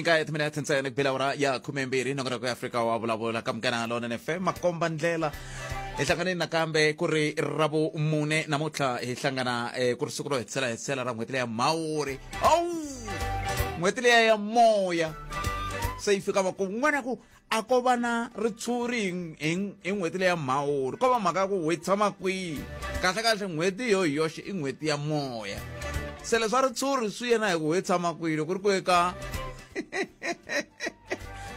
Inkaye timinete ntsena ku bela awara ya 12 nongonoko ya Afrika wa vulavula ka Munghana Lonene FM makomba ndlela. Hi hlanganeni nakambe ku ri ravumune namuntlha hi hlangana ku ri siku ro hetisela hetisela ra n'hweti leya Mhawuri. Awu! N'hweti leya ya moya se yi fika makumu n'wana ku a ko va na ritshuri hi n'hweti leya Mhawuri ko va mhaka ya ku hi tshama kwihi kahle kahle n'hweti yo hi yoxe i n'hweti ya moya se leswa ritshuri swi yena hi ku hi tshama kwihi loko ri ku eka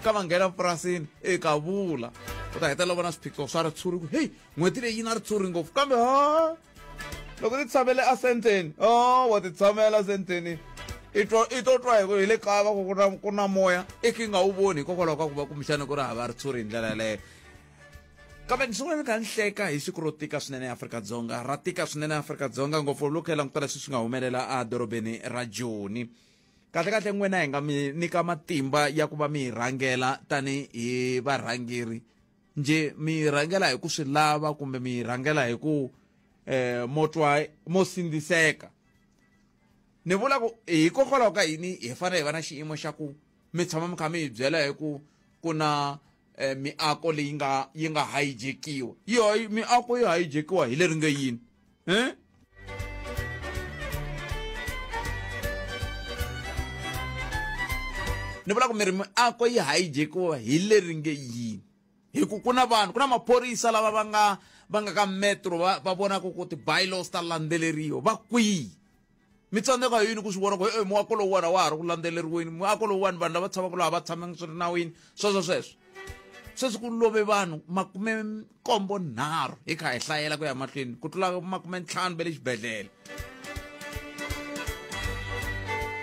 ka va nghena purasini eka vula u ta hetelela vona swiphiqo swa ritshuri ku heyi n'hweti leyi yi na ritshuri ngopfu kambe ha loko ti tshamele esenteni o wa ti tshamela senteni i twa i to twa hi ku hi le kaya va ku ku na ku na moya i ki nga wu voni hikokwalaho ka ku va kumbexana ku ri hava ritshuri hi ndlela yaleyo kambe ni sungula ni kha ni hleka hi siku ro tika swinene eAfrika-Dzonga ra tika swinene eAfrika-Dzonga ngopfu loko hi languta leswi swi nga humelela edorobeni ra Joni kahle kahle n'wina hi nga mi nyika matimba ya ku va mi hi rhangela tanihi varhangeri njhe mi yi rhangela hi ku swi lava kumbe mi yi rhangela hi ku mo twa mo sindziseka ni vula ku hikokwalaho ka yini hi fanele hi va na xiyimo xa ku mi tshama mi kha mi hi byela hi ku ku na miako leyi nga yi nga hijackiwa yo miako yi hijackiwa hi leri nge yini eh ni vula ku mi ri miako yi hijackiwa hi leri nge yini hi ku ku na vanhu ku na maphorisa lava va nga va nga ka metro va va vonaka ku ti-bylaws ta landzeleriwa va kwihi mi tsandzeka yini ku swi vona ku e muako lowuwani a wa ha ri ku landzeleriweni muako lowuwani vanhu lava tshamaka laha va tshamanga swi ri nawini sweswo sweswo sweswi ku love vanhu 73 hi kha hi hlayela ku ya mahlweni ku tlula 50 va le xibedhlele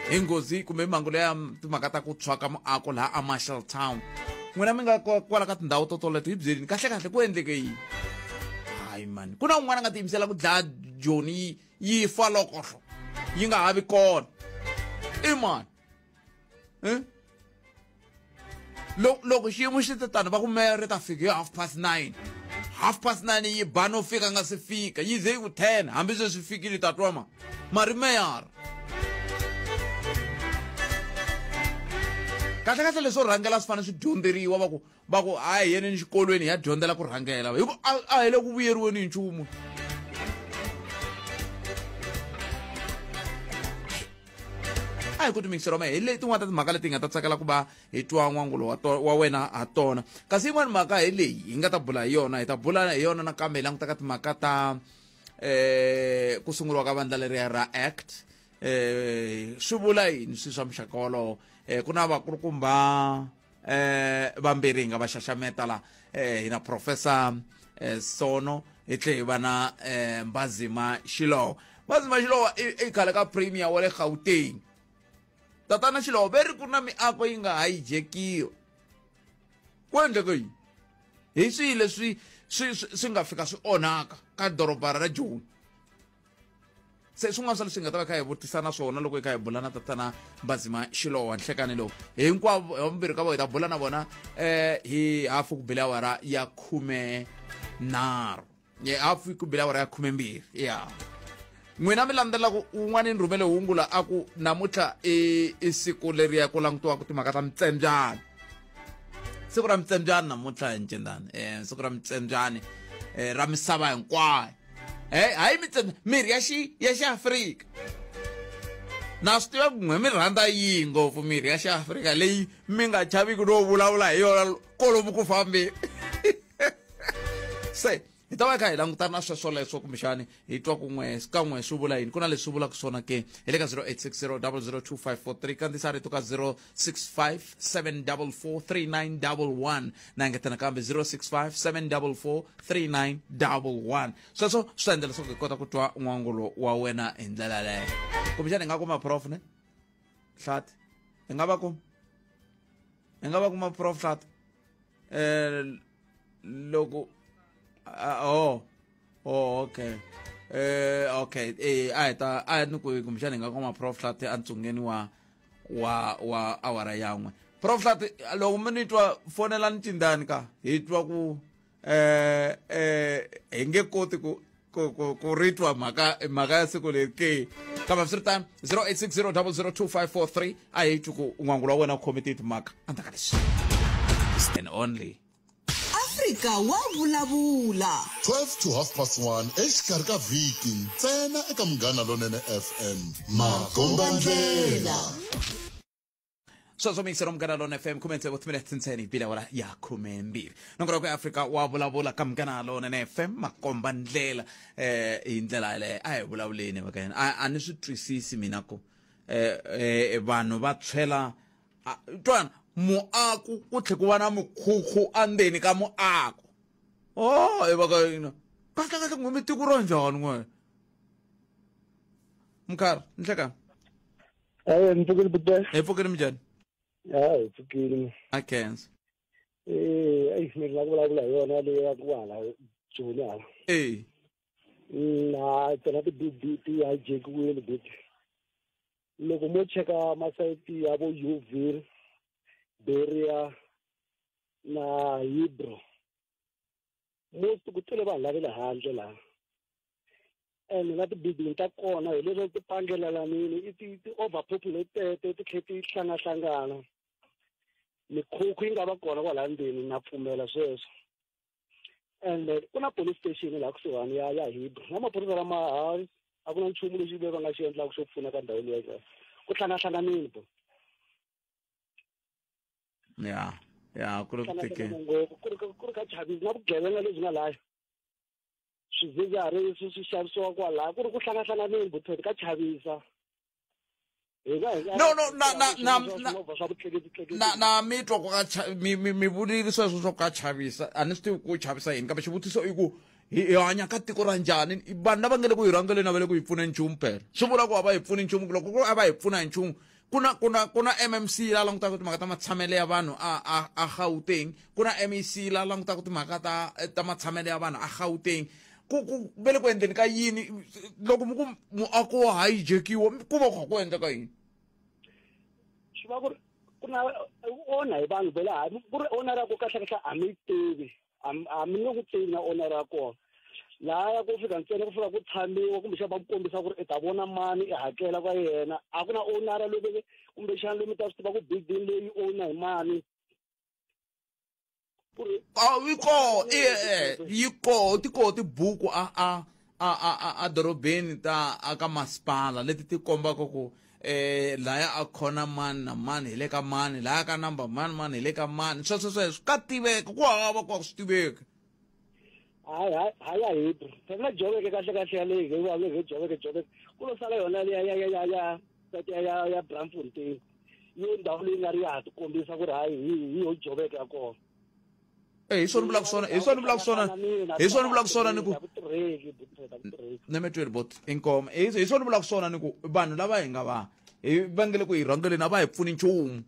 hi nghozi kumbe mhangu leya timhaka ta ku tshwa ka muako laha a Marshall Town n'wina mi nga kwala ka tindhawu to toleto hi byelini kahle kahle ku endleke yini hayi mani ku na un'wana a nga tiyimisela ku dlaya Joni yi fa lokohlo yi nga ha vi kona i mani eh? Loko xiyimo xi te tano va ku meya ri ta fika hi 9:30 9:30 yi ba no fika nga se fika yi ze yi ku 10 hambi sweswi fikile ta twa ma mari meyara kahle kahle leswo rhangela swi fanele swi dyondzeriwa va ku va ku a hi yeneni xikolweni hi ya dyondzela ku rhangela hi ku a hi le ku vuyeriweni hi nchumu a hi ku timixero ma hi leyi tin'wana ta timhaka leti hi nga ta tsakela ku va hi twa n'wangulo wa wena ha tona kasi yin'wana mhaka hi leyi hi nga ta bula hi yona hi ta bula hi yona nakambe hi languta ka timhaka ta ku sunguriwa ka vandla leriya ra act swi vula yini swi swa muxaka wolowo ku na vakulukumba vambirhi hi nga va xaxameta la hi na professor Sono hi tlhe hi va na Mbazima Xilowa Mbazima Xilowa i khale ka premier wa le Gauteng tatana Xilowa ve ri ku na miako yi nga hijackiwa ku endleke yini hi swihi leswi swi nga fika swi onhaka ka doroba ra Joni se swin'wana swa leswi hi nga ta va kha hi vutisa na swona loko hi kha hi bula na tatana Mbazima Xilowa nhlekani lowu hinkwavo vambirhi ka vo hi ta bula na vona hi hafu ku bile awara ya 13 hafu ku bile awara ya 12 ya n'wina mi landzelaka un'wana ni rhumele hungu la a ku namuntlha i siku leriya ku langutiwaka timhaka ta mitsembyana siku ra mitsembyani namuntlha ncendani siku ra mitsembyani ra misava hinkwayo hayi mitsembyani mirhi ya xi ya xiafrika na swi tiva ku n'we mi rhandza yihi ngopfu mirhi ya xiafrika leyi mi nga chaviki no vulavula hi yona kolomu ku fambeni se hi ta va hi kha hi langutana na sweswo leswo kumbexani hi twa kun'we kan'we swi vula yini ku na leswi vulaka swona ke hi le ka 0860 002543 kandziyisa rito ka 065 744 3911 na engetela nakambe 065 744 3911 sweswo swi ta endla leswaku hi kota ku twa n'wangulo wa wena hi ndlela leyo kumbexani hi nga kuma prof ne hlati hi nga va kuma hi nga va kuma prof hlati loko oh oh okay okay a hi ta a ni ku kumbexana hi nga kuma prof Hlati entsungeni wa wa wa awara yan'we prof Hlati loko mi ni twa fonelani cindani ka hi twa ku hi nge koti ku ku ku ku ri twa mhaka mhaka ya siku leri ke. Kambe swi ri tano, 0860002543, a hi twi ku n'wangulo wa wena u khome tihi timhaka endzhaku ka leswi. And only Afrika wa vulavula. 12 to half past 1 exikarhi ka vhiki ntsena eka Munghana Lonene FM. Makombandlela. Sweswo miyingiselo Munghana Lona FM, 16 timinete ntsena yi bile awara ya 12. Nongonoko ya Afrika wa vulavula ka Munghana Lonene FM, makomba ndlela. Hi ndlela yaleyo a hi vulavuleni mhaka yena. A ni swi twisisi mina ku vanhu va tshwela twana muako ku tlhe ku va na mukhukhu endzeni ka muako. Oh, i va ka yina kahle kahle n'we mi tiko ra njhani n'we mkhari nhlekani? Hayi, ni pfukile buti. Hi pfukile, minjhani? Ha, hi pfukile. A khensa. Ayi, ni lava ku vulavula hi yona leyi ya ku hala Joni hala. Na tona ti-BD ti hijackiwile buti. Loko mo cheka masayiti ya vo Uville, Berea na Hibro, most ku tele vanhu lava le handle laha. And na ti-building ta kona hi leswo ti pangelelanini, i ti overpopulated, ti tlhe ti hlangahlangana. Mikhukhu yi nga va kona kwala ndzeni, na pfumela sweswo. And ku na police station laha kusuhani ya Hibro. Na maphorisa lama hayi, a ku na nchumu lexi va nga xi endlaka xo pfuna ka ndhawu liya. Ku hlangahlanganile bo. Ya, ya, ku ri ku tekeni. Ngopfu ku ri ka chavisa na vugevenga lebyi nga laya. Swidzidziharisi swi xavisiwa kwalaya, ku ri ku hlangahlanganile butheti, ka chavisa. No, no, na na na na swa vutleketli. Na mi twa ku ka mi vulile sweswo swo ka chavisa, a ni swi tivi ku chavisa yini, kambe xivutiso i ku hi hanya ka tiko ra njhani? Vanhu lava nga le ku hi rhangeleni a va le ku hi pfuneni nchumu. Phela swi vula ku a va hi pfuni nchumu. Loko ku a va hi pfuna hi nchumu, ku na MMC la langutaka timhaka ta matshamelo ya vanhu a Gauteng, ku na MEC la langutaka timhaka ta matshamelo ya vanhu a Gauteng. Ku ve le ku endleni ka yini loko mi ku muako wa hijackiwa? Ku va ku kha ku endleka yini? Swi va ku ri ku na onha hi vanhu va le handle, ku ri owner ya ku kahle kahle a mi yi tivi, a mi nge ku tivi na owner ya kona. Lahaya ku fika ntsena ku fika ku tshamiwa, kumbexana va ku kombisa ku ri i ta vona mani, i hakela ka yena. A ku na owner loyi kumbexana loyi mi ta swi tiva ku building leyi owner hi mani. Yi koho, yi koho, ti koho tibuku a dorobeni ta aka masipala leti ti kombaka ku laya a khona mani na mani hi le ka mani, laya ka number mani mani hi le ka mani. Sweswo sweswo ka tiveka, ku hava ku swi tiveki. Hayi, hayi, hayi, a Hibro phela Jobeke kahle kahle ya leyi hi Jobeke, Jobeke ku lo sala yona liya ya Braamfontein, yo ndhawu leyi nga ri ya ha tikombisa ku ri hayi, hi yo Jobeke ya kona. Eh, hi swona vulaka swona, hi swona vulaka swona, hi swona vulaka swona ni ku nemetweni bot inkomo. Hi swona vulaka swona ni ku vanhu lava hi nga va hi va nge le ku hi rhangeleni a va hi pfuni nchumu.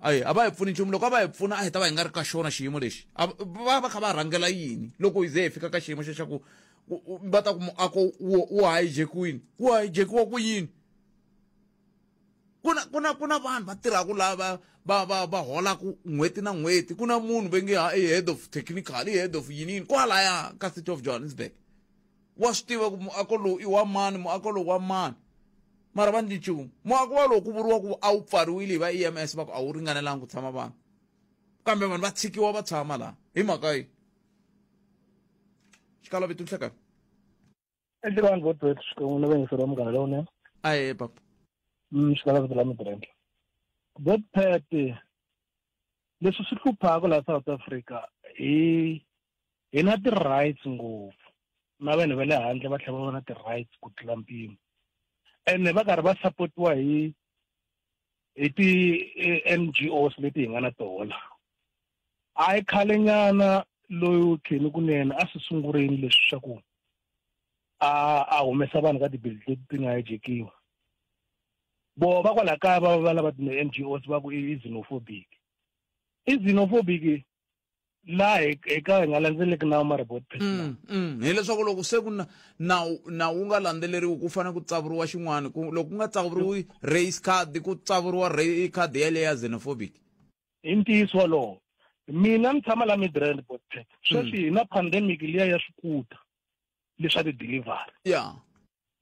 Ayi, a va hi pfuni nchumu. Loko a va hi pfuna, a hi ta va hi nga ri ka xona xiyimo lexi. Va kha va rhangela yini loko hi ze hi fika ka xiyimo xa ku va ta ku muako wu hijackiwini? Wu hijackiwa ku yini? Ku na vanhu va tirhaka laha, va holaku n'hweti na n'hweti. Ku na munhu va nge i head of technical, i head of yini yini kwalaya ka City of Johannesburg, wa swi tiva ku muako lowu i wa mani, muako lowu wa mani, mara va ndli nchumu. Muako wa lowu ku vuriwa ku a wu pfariwile hi va EMS, va ku a wu ringanelanga ku tshama vanhu, kambe vanhu va tshikiwa va tshama laha hi mhaka yi xikalo vito. Nhlekani. Entirhweni vo xikan'we na vayingiseri va Munghana Lowunene. Aye papa. Xikalo vito la Midrand. Botpet, leswi swi hluphaka laha South Africa, hi na ti-rights ngopfu, na vanhu va le handle va tlhela va va na ti-rights ku tlula mpimo, ene va karhi va sapotiwa hi ti-NGOs leti hi nga na tona. A hi khalenyana loyi Kenny Kunene a swi sungurini leswi swa ku a humesa vanhu ka ti-building leti ti nga hijackiwa. Vo va kwala kaya va lava ti-NGOs, va ku i xenophobic, i xenophobic laha hi ka hi nga landzeleki nawu ma report personal. Hileswaku loko se ku na nawu wu nga landzeleriwi, ku fanele ku tsavuriwa xin'wana. Ku loko ku nga tsavuriwi race card, ku tsavuriwa race card yeleyo ya xenophobic. Hi ntiyiso wolowo. Mina ni tshama la Midrand, botpet. Sweswi hi na pandemic liya ya swikuta. leswa ti-delivery. Ya.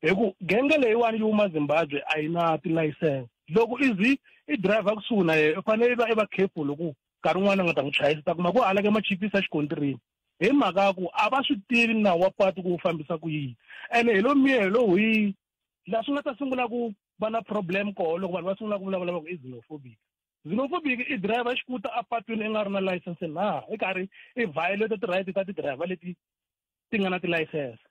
Hi ku genge leyiwani yi huma Zimbabwe a yi na tilayisense. Loko i zi i driver kusuhi na yena u fanele i va i va careful ku nkarhi wun'wana u nga ta n'wi chayisa ta kuma ku halake machipisi exikontirini hi mhaka ya ku a va swi tivi nawu wa patu ku wu fambisa ku yini ene hi lo miye hi lo hwihi laha swi nga ta sungula ku va na problem koho loko vanhu va sungula ku vulavula va ku i xenophobic. Xenophobic i driver xikuta apatwini i nga ri na license na i karhi i violate ti-right ta ti-driver leti ti nga na tilayisense.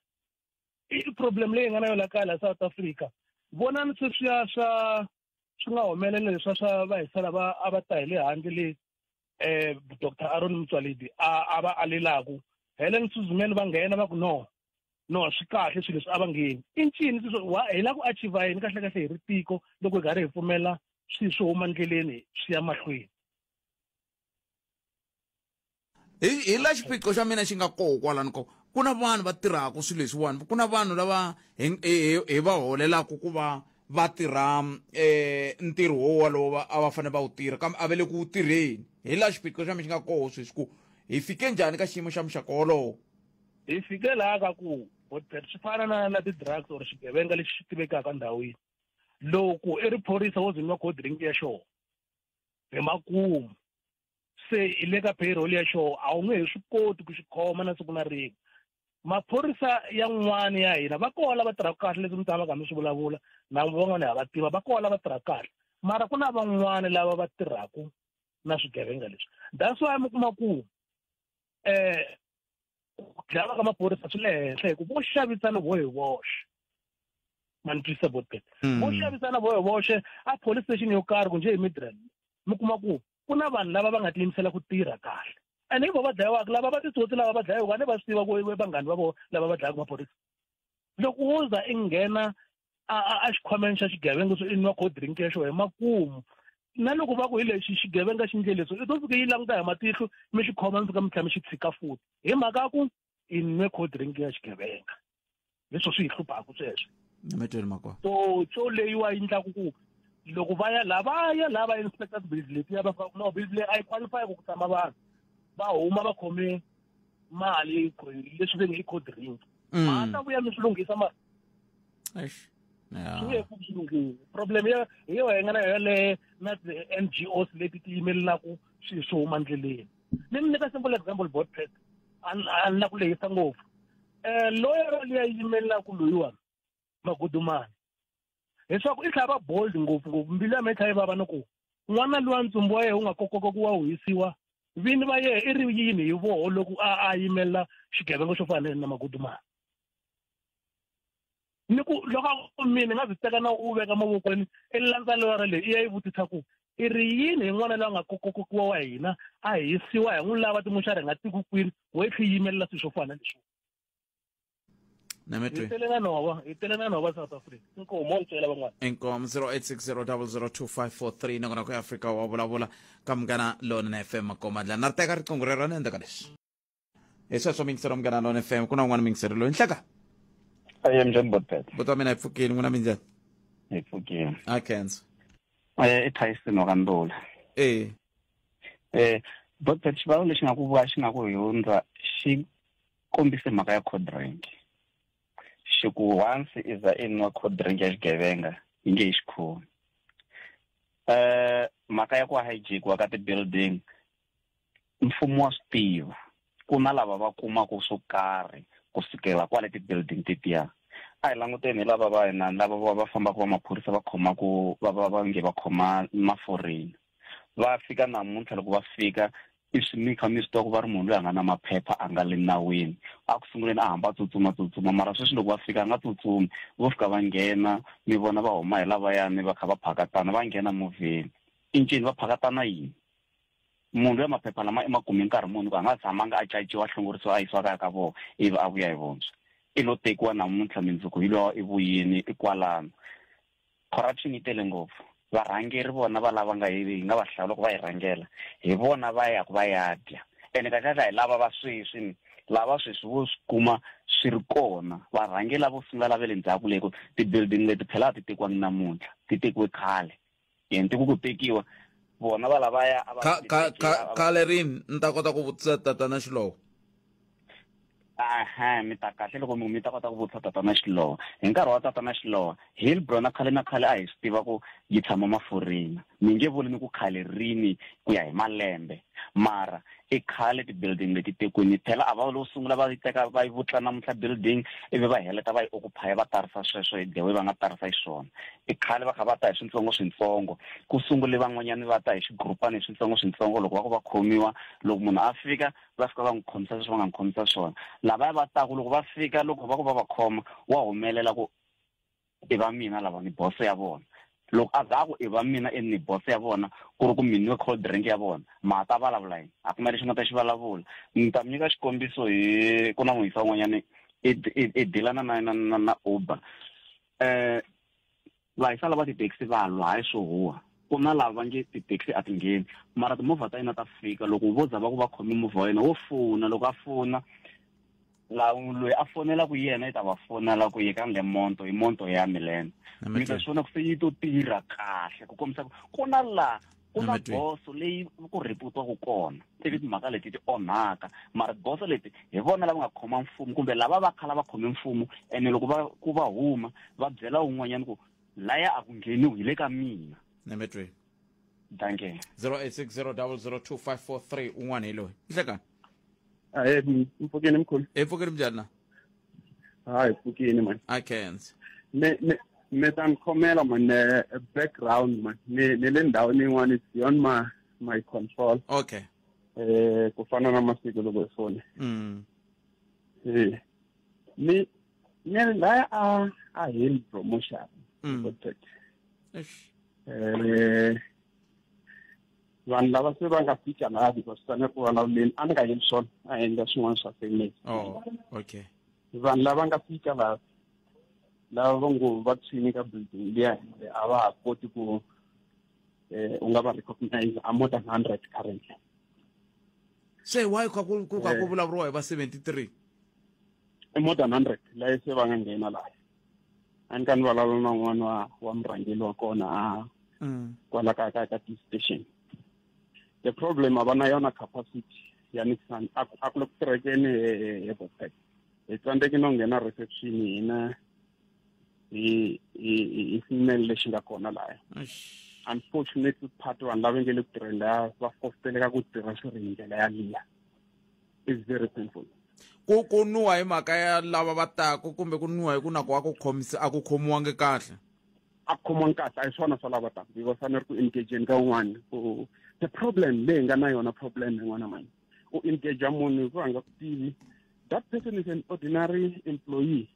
I problem leyi nga na yona kaya la South Africa. Vonani sweswiya swa swi nga humelela leswa swa va hisela va a va ta hi le handle le Dr Aaron Motsoaledi a va alelaku. Helen Suzman va nghena va ku no no swi kahle swilo leswi a va ngheni. I ncini sweswo wa hi lava ku achieve yini kahle kahle hi ri tiko loko hi karhi hi pfumela swilo swo huma ndleleni swi ya mahlweni. Hi hi la xiphiqo xa mina xi nga koho kwalano ko ku na vanhu va tirhaka swilo leswiwani ku na vanhu lava hi hi hi va holelaka ku va va tirha ntirho wo wolowo a va fanele va wu tirha kambe a va le ku wu tirheni. Hi laha xiphiqo xa mina xi nga koho sweswi ku hi fike njhani ka xiyimo xa muxaka wolowo. Hi fike laha ka ku swi fana na na ti-drugs or xigevenga lexi xi tivekaka ndhawini. Loko i ri phorisa wo ze nwa cold drink ya xona hi makumu se i le ka payroll ya xona a wu nge he swi koti ku xi khoma na siku na rin'we. Maphorisa yan'wana ya hina va kona lava tirhaka kahle leswi mi tshamaka mi swi vulavula na van'wana ha va tiva va kona lava tirhaka kahle mara ku na van'wana lava va tirhaka na swigevenga leswi. That's why mi kuma ku ku dlawa ka maphorisa swi le henhla hi ku vo xavisana vo hi voxe. Ma ni twisisa bot vo xavisana vo hi voxe a police station yo karhi ku njhe hi Midrand mi kuma ku ku na vanhu lava va nga tiyimisela ku tirha kahle ene hi vo va dlayiwaka lava va titsotsi lava va dlayiwaka a ne va swi tiva ku i vanghani va vona lava va dlayaka maphorisa. Loko wo za i nghena a xikhwameni xa xigevenga swo i nwa cold drink ya xona hi makumu na loko va ku hi lexi xigevenga xi ndle leswi i to fika yi languta hi matihlo mi xi khoma mi fika mi tlhela mi xi tshika futhi hi mhaka ya ku i nwe cold drink ya xigevenga. Leswo swi hi hluphaka sweswo. Emetweni makwa. So so leyiwa yi endlaku ku loko va ya la va ya la va inspector building letiya va fika no building leyi a yi qualify ku tshama vanhu va huma va khome mali leswi va nge i cold drink. Ma ta vuya mi swi lunghisa mara. Eish. Swi nge pfuki swi lunghile. Problem ya hi yona hi nga na yona le na ti-N G Os leti ti yimelelaka swilo swo huma ndleleni. Ni mi nyika simple example bot pet. A ni la ku lehisa ngopfu. Lawyer liya yimelelaka loyiwani Magudumana. Leswaku i tlhela va bold ngopfu ngopfu mbilu ya mina yi tlhela yi vava ni ku n'wana luwa ntsumbu wa yena wu nga kokoka ku wa wu hisiwa vini va yena i ri yini hi voho loko a yimelela xigevenga xo fana na Magudumana. Ni ku loko a ku mina ni nga byi teka na u veka mavokweni i landza lawyer leyi i ya yi vutisa ku i ri yini hi n'wana loyi a nga kokokiwa wa hina a hisiwa hi n'wi lava timoxari hi nga tivi kwini wo i tlhe yimelela swilo swo fana leswi. Hi tele na nhova, hi tele na nhova South Africa. Inkomu wa tswela van'wana. Inkomu 0860002543 nakona ku Afrika wa vulavula ka Munghana Lonene FM Makomadla. Na ri teka riqingho rero ni endla ka leswi. Hi sweswo mingisero Munghana Lonene FM ku na un'wana mingisero loyi nhleka. Aye mnjani Botpet. Buti wa mina hi pfukile n'wina minjhani? Hi pfukile. A khensa. I Tyson wa ka Ndula. Botpet xivalo lexi nga ku vuya xi nga ku hundza xi kombise mhaka ya cold drink. Xi ku once i za i nwa cold drink ya xigevenga yi nge yi xi khomi. Mhaka ya ku hijackiwa ka ti-building mfumo wa swi tiva ku na lava va kumaka swo karhi kusukela kwale ti-building tetiya. A hi languteni hi lava va hina lava va fambaka va maphorisa va khomaku va va va nge va khoma ma-foreign. Va fika namuntlha loko va fika i swi mi kha mi swi tiva ku va ri munhu loyi a nga na maphepha a nga le nawini. A ku sunguleni a hamba a tsutsuma tsutsuma mara sweswi loko va fika a nga tsutsumi vo fika va nghena mi vona va huma hi lavayani va kha va phakatana va nghena movheni. I ncini va phakatana yini? Munhu loyi maphepha lama i ma kume nkarhi muni ku a nga tshamanga a caciwa a hlongorisiwa a yisiwa kaya ka vona ivi a vuya hi vuntshwa. I lo tekiwa namuntlha mindzuku hi lowa i vuyini i kwalano. Corruption yi tele ngopfu. Varhangeri vona va lava nga hi nga va hlawula ku va hi rhangela hi vona va ya ku va ya dya. Ene kahle kahle hi lava va sweswi ni lava sweswi vo swi kuma swi ri kona. Varhangeri lavo sungula lava le ndzhaku le ku ti-building leti phela a ti tekiwangi namuntlha ti tekiwe khale. Yena ti ku ku tekiwa vona va lavaya a va ti tekela, a va Khale rini ni ta kota ku vutisa tatana Xilowo? Aha, mi ta kahle loko mi ta kota ku vutisa tatana Xilowa. Hi nkarhi wa tatana Xilowa, Hillbrow na khale na khale a hi swi tiva ku yi tshama mafurheni. Ni nge vuli ni ku khale rini ku ya hi malembe, mara i khale ti-building leti tekwini. Phela a va lo sungula va yi teka va yi vutla namuntlha building ivi va heleta va yi occupy va tarisa sweswo hi the way va nga tarisa xiswona. I khale va kha va ta hi swintsongo-swintsongo. Ku sungule van'wanyana va ta hi xigrupani hi swintsongo-swintsongo loko va ku va khomiwa, loko munhu a fika va fika va n'wi khomisa leswi va nga n'wi khomisa swona lavaya va taku loko va fika loko va ku va va khoma wa humelela ku i va mina lava ni boso ya vona loko a za ku i va mina i ni boso ya vona ku ri ku mi nwe cold drink ya vona ma ta vulavula yini a ku na lexi nga ta xi vulavula ni ta mi nyika xikombiso hi ku na muyisa un'wanyana i dilana na na na na Uber Vahisa lava tithekisi va lwa, hayi swo huha. Ku na lava va nge tithekisi a ti ngheni, mara timovha ta yena ta fika. Loko vo za va ku va khome movha wa yena, wo fona. Loko a fona, la loyi a fonelaku yena i ta va fonela ku yekani le monto, i monto ya mi lena. Mi ta swi vona ku se yi to tirha kahle ku kombisa ku ku na laha ku na boso leyi ku report-waku kona ivi timhaka leti ti onhaka. Mara tiboso leti hi vona lava nga khoma mfumo kumbe lava va khala va khome mfumo, ene loko va ku va huma va byela un'wanyana ku laya a ku ngheniwi hi le ka mina. Nemetweni. Danke. 0860002543 un'wana hi loyi. Nhlekani. Ahe, mpfukeni mkhulu. Hi pfukeni njhani na? Hayi, pfukeni man. I can't. Me me me ta ni khomela man background man. Ni ni le ndhawini yin'wana it's beyond my control. Okay. Ku fana na masiku loko hi fona. Ni ni laya a hill promotion. Vanhu lava se va nga fika laha because fanele ku vulavuleni a ni nga yeli swona a endla swin'wana swa family. Oh, okay. Vanhu lava nga fika laha lava va ngo va tshwini ka building liya a va ha koti ku u nga va recognize a more than 100 currently. Se why ka ku ku ka ku vulavuriwa hi va 73? I more than 100 laha se va nga nghena laha. A ni ka ni vulavula na un'wana wa murhangeri wa kona a kwala ka ka ka station. The problem a va na yona capacity ya Nissan a ku le ku tirhekeni hi Botec. Hi tsandzeke no nghena reception hina hi hi ximele lexi nga kona laya. Unfortunately part vanhu lava nge le ku tirheni laya va fosteleka ku tirha swi ri hi ndlela ya liya. It's very painful. Ku nuwa hi mhaka ya lava va taku kumbe ku nuwa hi ku nako a ku khomisi a ku khomiwangi kahle. A khomiwangi kahle a hi swona swa lava taku because a ni ri ku engageni ka un'wana. The problem leyi nga na yona problem yin'wana mani. U engage munhu hi ku a nga ku tivi. That person is an ordinary employee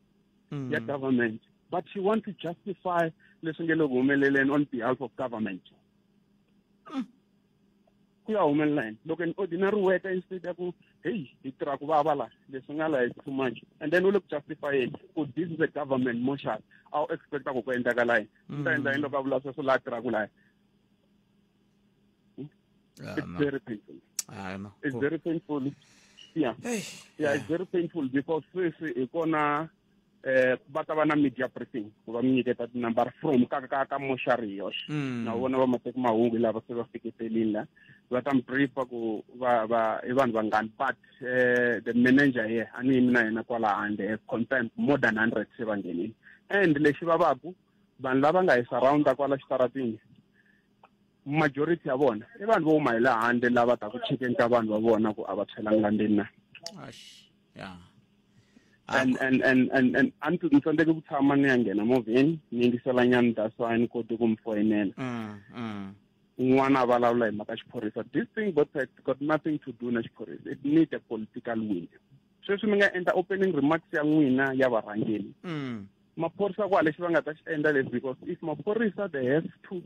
ya government, but she wants to justify leswi nge le ku humeleleni on behalf of government. Ku ya humelela yini? Loko an ordinary worker instead ya ku hey hi tirha ku vava la leswi nga la is too much, and then u le ku justifyeni ku this is a government motion, a wu expecta ku ku endlakala yini? U ta endla yini loko a vula sweswo laha tirhaka laya? It's very painful. No. It's very painful. Yeah. Yeah, it's very painful because sweswi hi kona va ta va na media briefing ku va mi nyiketa tinambara from ka ka ka moxari hi yoxe. Na vona va mateki mahungu lava se va fiketelini la va ta mi briefa ku va va i vanhu vangani, but the manager here a ni yimi na yena kwala handle have confirmed more than 100 se va nghenile. And lexi vavaku vanhu lava nga hi surrounda kwala xitaratini majority ya vona i vanhu vo huma hi le handle lava ta ku chekeni ka vanhu va vona ku a va tshwelanga la ndzeni na. Yeah. And a ni tsandzeke ku tshama ni ya nghena movheni ni yingisela nyana, that's why ni koti ku mi foyinela. Un'wana a vulavula hi mhaka xiphorisa. This thing got nothing to do na xiphorisa. It need a political will. Sweswi mi nga endla opening remarks ya n'wina ya varhangeri. Maphorisa kwale lexi va nga ta xi endla leswi, because if maphorisa they have to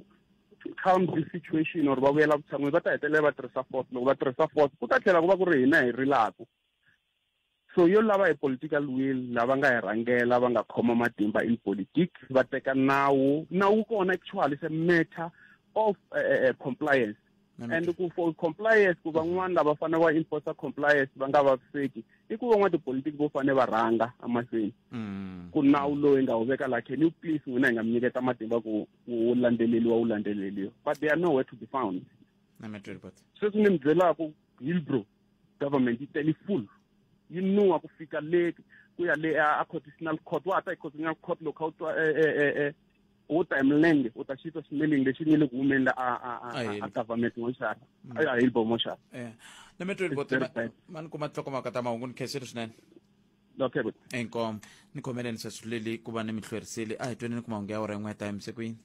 calm this situation or va vuyela vutshan'wini, va ta hetelela va tirhisa force. Loko va tirhisa force ku ta tlhela ku va ku ri hina hi rilaku. So yo lava hi political will, lava nga hi rhangela va nga khoma matimba in politics, va teka nawu. Nawu kona actually is a matter of compliance. And ku for compliance ku van'wana lava fanele va enforce compliance va nga vaviseki, i ku van'watipolitiki vo fanele va rhanga emahlweni. Ku nawu lowu hi nga wu veka laha, can you please n'wina hi nga mi nyiketa matimba ku wu landzeleriwa, wu landzeleriwa, but they are nowhere to be found. Sweswi ni mi byelaka Hillbrow government yi tele full. Yi nuha ku fika le ku ya le a constitutional court. Wa ha ta hi constitutional court loko kha u twa wo ta hi milenge u ta xi twa smelling lexi nge le ku humeni la a government moxara a Hillbrow moxara. Ni mi tweli boti ma ni kuma tinhlokomhaka ta mahungu ni khensile swinene. Okay, but Inkomu ni khomeleni sweswi ku va ni mi hlwerisile a hi tweni ni kuma hungu ya awara yin'we ta yimisikwini.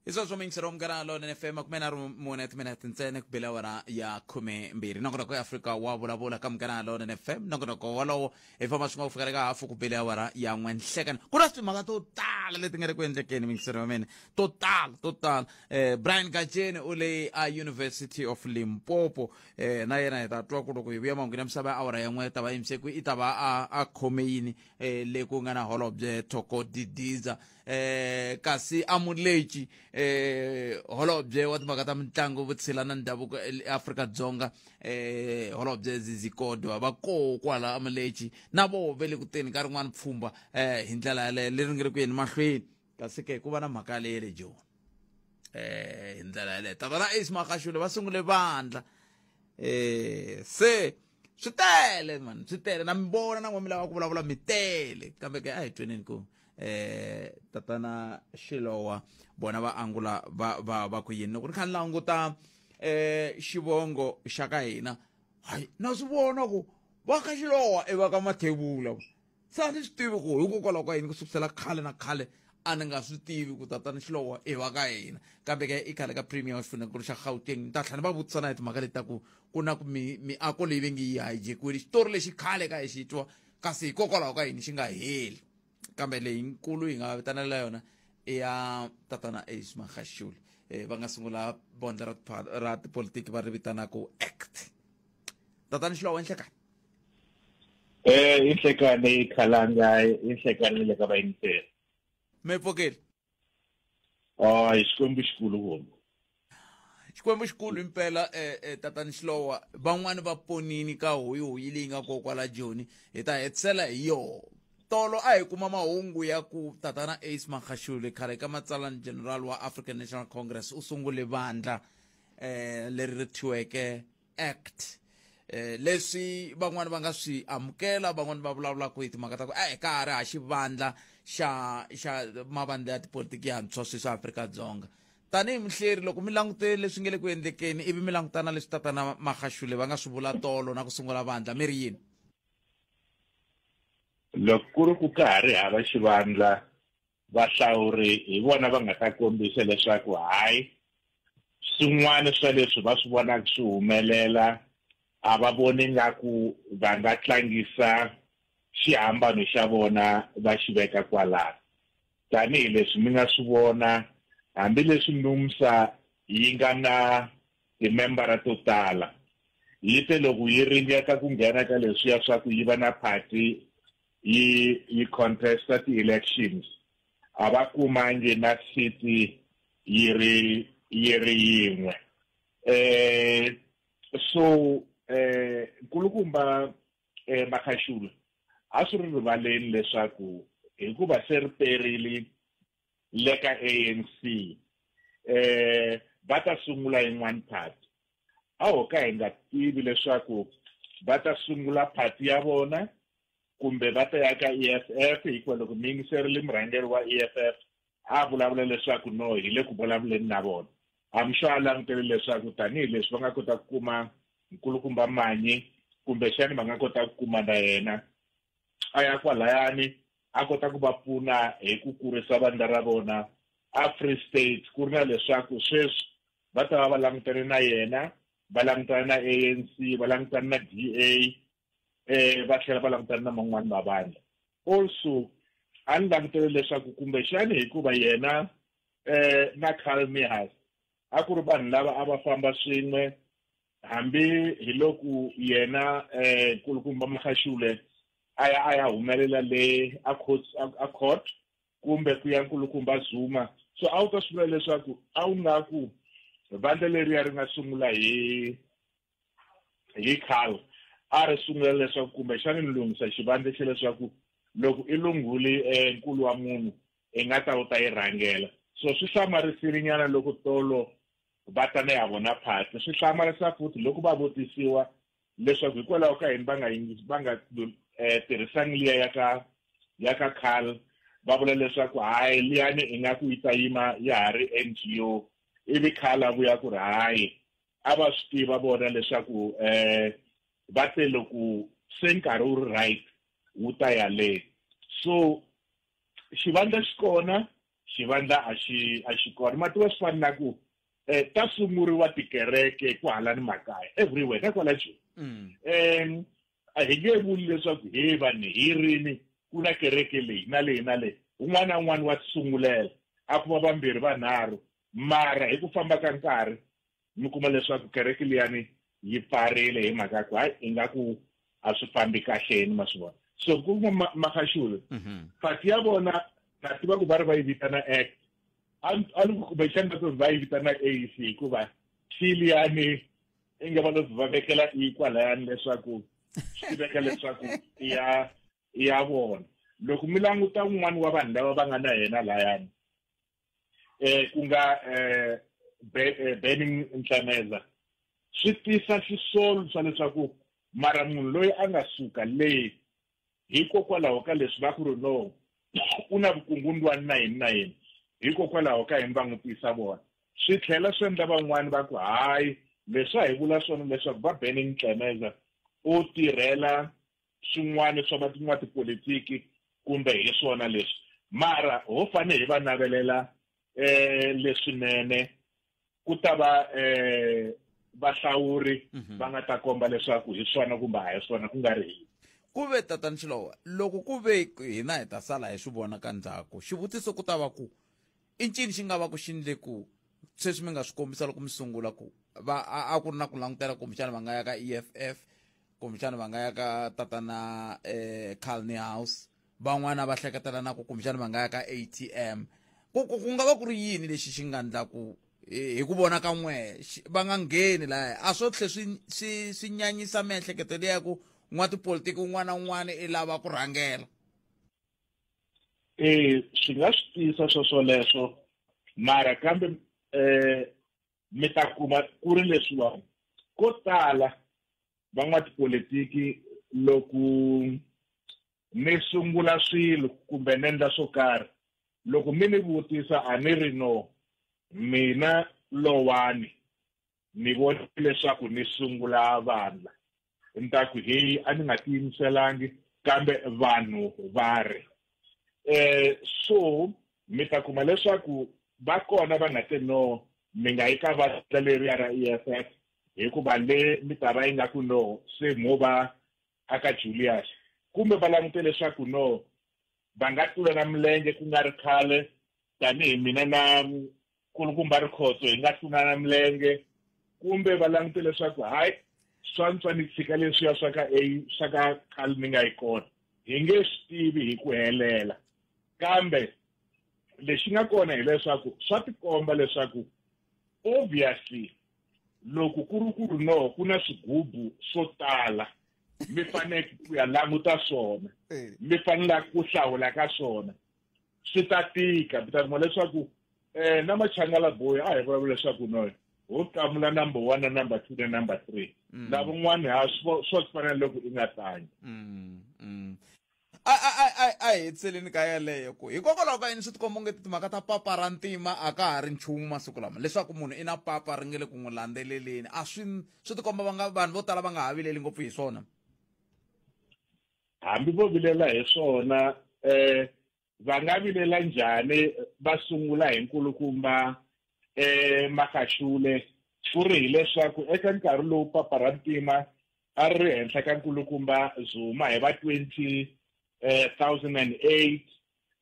Hi sweswo miyingisero Munghana Lonene FM 34 timinete ntsena ku bela awara ya 12. Nongonoko ya Afrika wa vulavula ka Munghana Lonene FM. Nongonoko wolowo hi famba swin'we ku fikela ka hafu ku bele awara ya 1 nhlekani. Ku na timhaka to tala leti nga ri ku endlekeni miyingisero wa mina, to tala to tala. Brian Gajeni u le a University of Limpopo, na yena hi ta twa ku loko hi vuya mahungwini ya misava ya awara ya 1 ta va yimise ku i ta va a khome yini le ku nga na holobye Thoko Didiza. Kasi Amulechi holobye wa timhaka ta mitlangu, vutshila na ndhavuko eAfrika-Dzonga, holobye Zizi Kodwa va koho kwala Amulechi na voho ve le ku teni ka rin'wana pfhumba hi ndlela yaleyo leri nga ri ku yeni mahlweni. Kasi ke ku va na mhaka yaleyo le Joni hi ndlela yaleyo tatana Ace Magashule va sungule vandla se swi tele man, swi tele na mi vona na n'we mi lava ku vulavula mi tele, kambe ke a hi tweneni ku tatana Shilowa vona va angula va va va ku yini. Loko ni kha ni languta xivongo xa ka hina, hayi na swi vona ku va ka Shilowa i va ka Mathebula. Se a ni swi tivi ku hikokwalaho ka yini ku sukusela khale na khale a ni nga swi tivi ku tatana Shilowa i va ka hina, kambe ke i khale ka premier wa xifundzhankulu xa Gauteng. Ni ta tlhela ni va vutisa na hi timhaka leti ta ku ku na ku miako leyi va nge yi hijack-iwile, xitori lexi khale ka hi xi twa kasi hikokwalaho ka yini xi nga heli. Kambe leyi nkulu hi nga vitanela yona i ya tatana Ace Magashule, va nga sungula bondla ra tipolitiki va ri vitanaku ACT. Tatana Shilowa, inhlekani. Inhlekani khalanga, inhlekani le ka vayingiseri. Mi pfukile? Hayi, Xikwembu xikulu vona. Xikwembu xikulu impela. Tatana Shilowa, van'wani va ponini ka hoyihoyi leyi nga kona kwala Joni, hi ta hetisela hi yoho. Tolo a hi kuma mahungu ya ku tatana Ace Magashule khale ka matsalani general wa African National Congress u sungule vandla leri ri thyiweke ACT. Leswi van'wani va nga swi amukela, van'wani va vulavulaka hi timhaka ta ku ka ha ri ha xivandla xa mavandla ya tipolitiki yantshwa sweswi Afrika-Dzonga. Tanihi muhleri, loko mi langute leswi nge le ku endlekeni ivi mi langutana leswi tatana Magashule va nga swi vula tolo na ku sungula vandla, mi ri yini? Loko ku ri ku ka ha ri hava xivandla, vahlawuri hi vona va nga ta kombisa leswaku hayi swin'wana swa leswi va swi vonaka swi humelela a va voni nga ku va nga tlangisa xihambano xa vona va xi veka kwalano. Tanihileswi mi nga swi vona, hambileswi NUMSA yi nga na timembara to tala, yi te loko yi ringeta ku nghena ka leswiya swa ku yi va na party yi contesta ti-elections, a va kumangi na seat yi ri yin'we. So nkulukumba Magashule a swi ri rivaleni leswaku hikuva se ri perile le ka ANC va ta sungula yin'wana party. A ho ka hi nga tivi leswaku va ta sungula party ya vona kumbe va ta ya ka EFF, hikuva loko mi yingiserile murhangeri wa EFF a vulavula leswaku no hi le ku vulavuleni na vona. I'm sure a langutele leswaku tanihileswi va nga kota ku kuma nkulukumba Manyi, kumbexani va nga kota ku kuma na yena a ya kwalayani a kota ku va pfuna hi ku kurisa vandla ra vona a Free State, ku ri na leswaku sweswi va ta va va langutane na yena, va langutana na ANC, va langutana na DA, va tlhela va langutana na man'wani mavandla. Also a ni langutele leswaku kumbexani hikuva yena na Carl Mehas a ku ri vanhu lava a va famba swin'we, hambi hi loko yena nkulukumba Magashule a ya humelela le a court kumbe ku ya nkulukumba Zuma. So a wu ta swi vula leswaku a wu nga ku vandla leriya ri nga sungula hi Carl a ri sungula leswaku kumbexani ni lunghisa xivandla xa leswaku loko i lunghuli nkulu wa munhu i nga ta u ta yi rhangela. So swi hlamarisile nyana loko tolo va ta na ya vona party. Swi hlamarisa futhi loko va vutisiwa Leswaku hikwalaho ka yini va nga va nga tirhisangi liya ya ka Carl, va vula leswaku hayi liyani ingaku yi ta yima ya ha ri NGO, ivi Carl a vuya ku ri hayi a va swi tiva vona leswaku va te loko se nkarhi wu ri right wu ta ya le. So xivandla xi kona, xivandla a xi kona. Ma tiva swi fana na ku ta sunguriwa tikereke kwahala ni makaya everywhere na kwala Joni. A hi nge vuli leswaku he vanhu hi rini ku na kereke leyi na leyi na leyi, un'wana na un'wana wa tisungulela a kuma vambirhi vanharhu, mara hi ku famba ka nkarhi mi kuma leswaku kereke liyani yi pfarile hi mhaka ya ku hayi ingaku a swi fambi kahleni, ma swi vona. So ku kuma Magashule party ya vona na tiva ku va ri va yi vitana ACT, a ni kumbexana va va yi vitana AEC, hikuva xiliyani i nga va lo va vekela i kwalayani leswaku swi tiveka leswaku i ya vona. Loko mi languta un'wana wa vanhu lava va nga na yena layani ku nga Benny Ntlemeza, swi tisa xisolo swa leswaku mara munhu loyi a nga suka le hikokwalaho ka leswi va ku ri no u na vukungundwani na yini na yini, hikokwalaho ka yini va n'wi tisa vona. Swi tlhela swi endla van'wani va ku hayi leswi a hi vula swona leswaku va Benny Ntlemeza u tirhela swin'wana swa van'watipolitiki kumbe hi swona leswi, mara ho fanele hi va navelela leswinene ku ta va vahlawuri va nga ta komba leswaku hi swona kumbe a hi swona, ku nga ri hi. Ku ve Tatana Xilowa, loko ku ve hina hi ta sala hi swi vona ka ndzhaku, xivutiso ku ta va ku i ncini xi nga va ku xi ndle ku sweswi mi nga swi kombisa loko mi sungula ku va a ku ri na ku langutela kumbexana va nga ya ka EFF, kumbexana va nga ya ka Tatana Carl Niehaus, van'wana va hleketela na ku kumbexana va nga ya ka ATM. Ku nga va ku ri yini lexi xi nga ndla ku hi ku vona ka n'we va nga ngheni laha? A swo tlhe swi nyanyisa miehleketo leya ku n'watipolitiki un'wana na un'wana i lava ku rhangela. Swi nga swi tisa swoswoleswo, mara kambe mi ta kuma ku ri leswiwani ko tala van'watipolitiki loko mi sungula swilo kumbe ni endla swo karhi, loko mi ni vutisa a ni ri no mina lowani ni vona leswaku ni sungula vandla, ni ta ku heyi a ni nga tiyimiselangi kambe vanhu va ri. So mi ta kuma leswaku va kona va nga te no mi nga yi ka vandla leriya ra EFF hikuva le mi ta va yi nga ku no se mo va aka Julius, kumbe va langute leswaku no va nga tlulana milenge ku nga ri khale tanihi mina na nkulukumba Rikhotso hi nga tlulana milenge, kumbe va langute leswaku hayi swantswa ni tshika leswiya swa ka A swa ka khale ni nga yi kona. Hi nge swi tivi hi ku helela, kambe lexi nga kona hileswaku swa tikomba leswaku obviously loko ku ri ku ri no ku na swigubu swo tala mi fanele ku ya languta swona, mi fanele ku hlawula ka swona, swi ta tika. Mi ta kuma leswaku na Machangala Boy a hi vulavula leswaku no ho kamula number 1 na number 2 na number 3, lavan'wani ha swo fana loko i nga tangi. A hetiseleni ka yeleyo ku hikokwalaho ka yini swi tikomba onge timhaka ta papa ra ntima a ka ha ri nchumu masiku lama, leswaku munhu i na papa ri nge le ku n'wi landzeleleni, a swi tikomba vanhu vo tala va nga ha vileli ngopfu hi swona. Hambi vo vilela hi swona, va nga vilela njhani va sungula hi nkulukumba Magashule, ku ri hileswaku eka nkarhi lowu papa ra ntima a ri henhla ka nkulukumba Zuma hi va 2008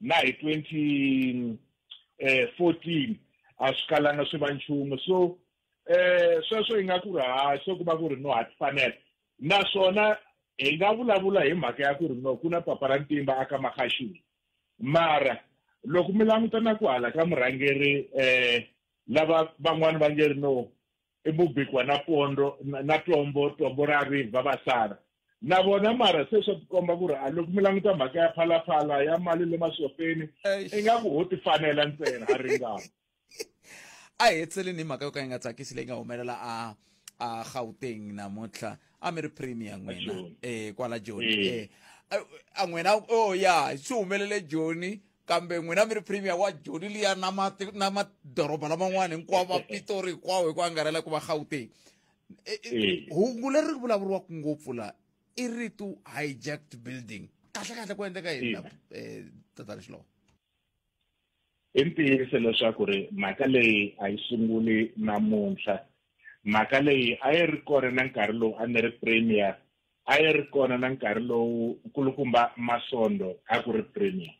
na hi 2014 a swi kalanga swi va nchumu. So sweswo yi nga ku ri ha swo kuma ku ri no ha ti fanela, naswona hi nga vulavula hi mhaka ya ku ri no ku na papa ra ntimba aka Magashule, mara loko mi languta na ku hala ka murhangeri lava van'wani va nge ri no i Mubikwa na Pondo na Tombo, Tombo ra ri vavasana na vona, mara se swa tikomba ku ri a loko mi languta mhaka ya phalaphala ya mali le masofeni i nga ku ho ti fanela ntsena a ringana. A hi hetiseleni hi mhaka yo ka yi nga tsakisi leyi nga humelela a Gauteng namuntlha a mi ri premier n'wina eh kwala Joni eh a n'wina oh ya swi humelele Joni kambe n'wina mi ri premier wa Joni liya na ma na madoroba laman'wana hinkwawo ma Pitori hinkwawo hi ku angarhela ku va Gauteng hungu leri vulavuriwaka ngopfu la i rito hijacked building kahle kahle ku endleka yini la tatana Xilowo? I ntiyiso leswaku ri mhaka leyi a yi sunguli namuntlha. Mhaka leyi a yi ri kona na nkarhi lowu a ni ri premier, a yi ri kona na nkarhi lowu Nkulukumba Masondo a ku ri premier.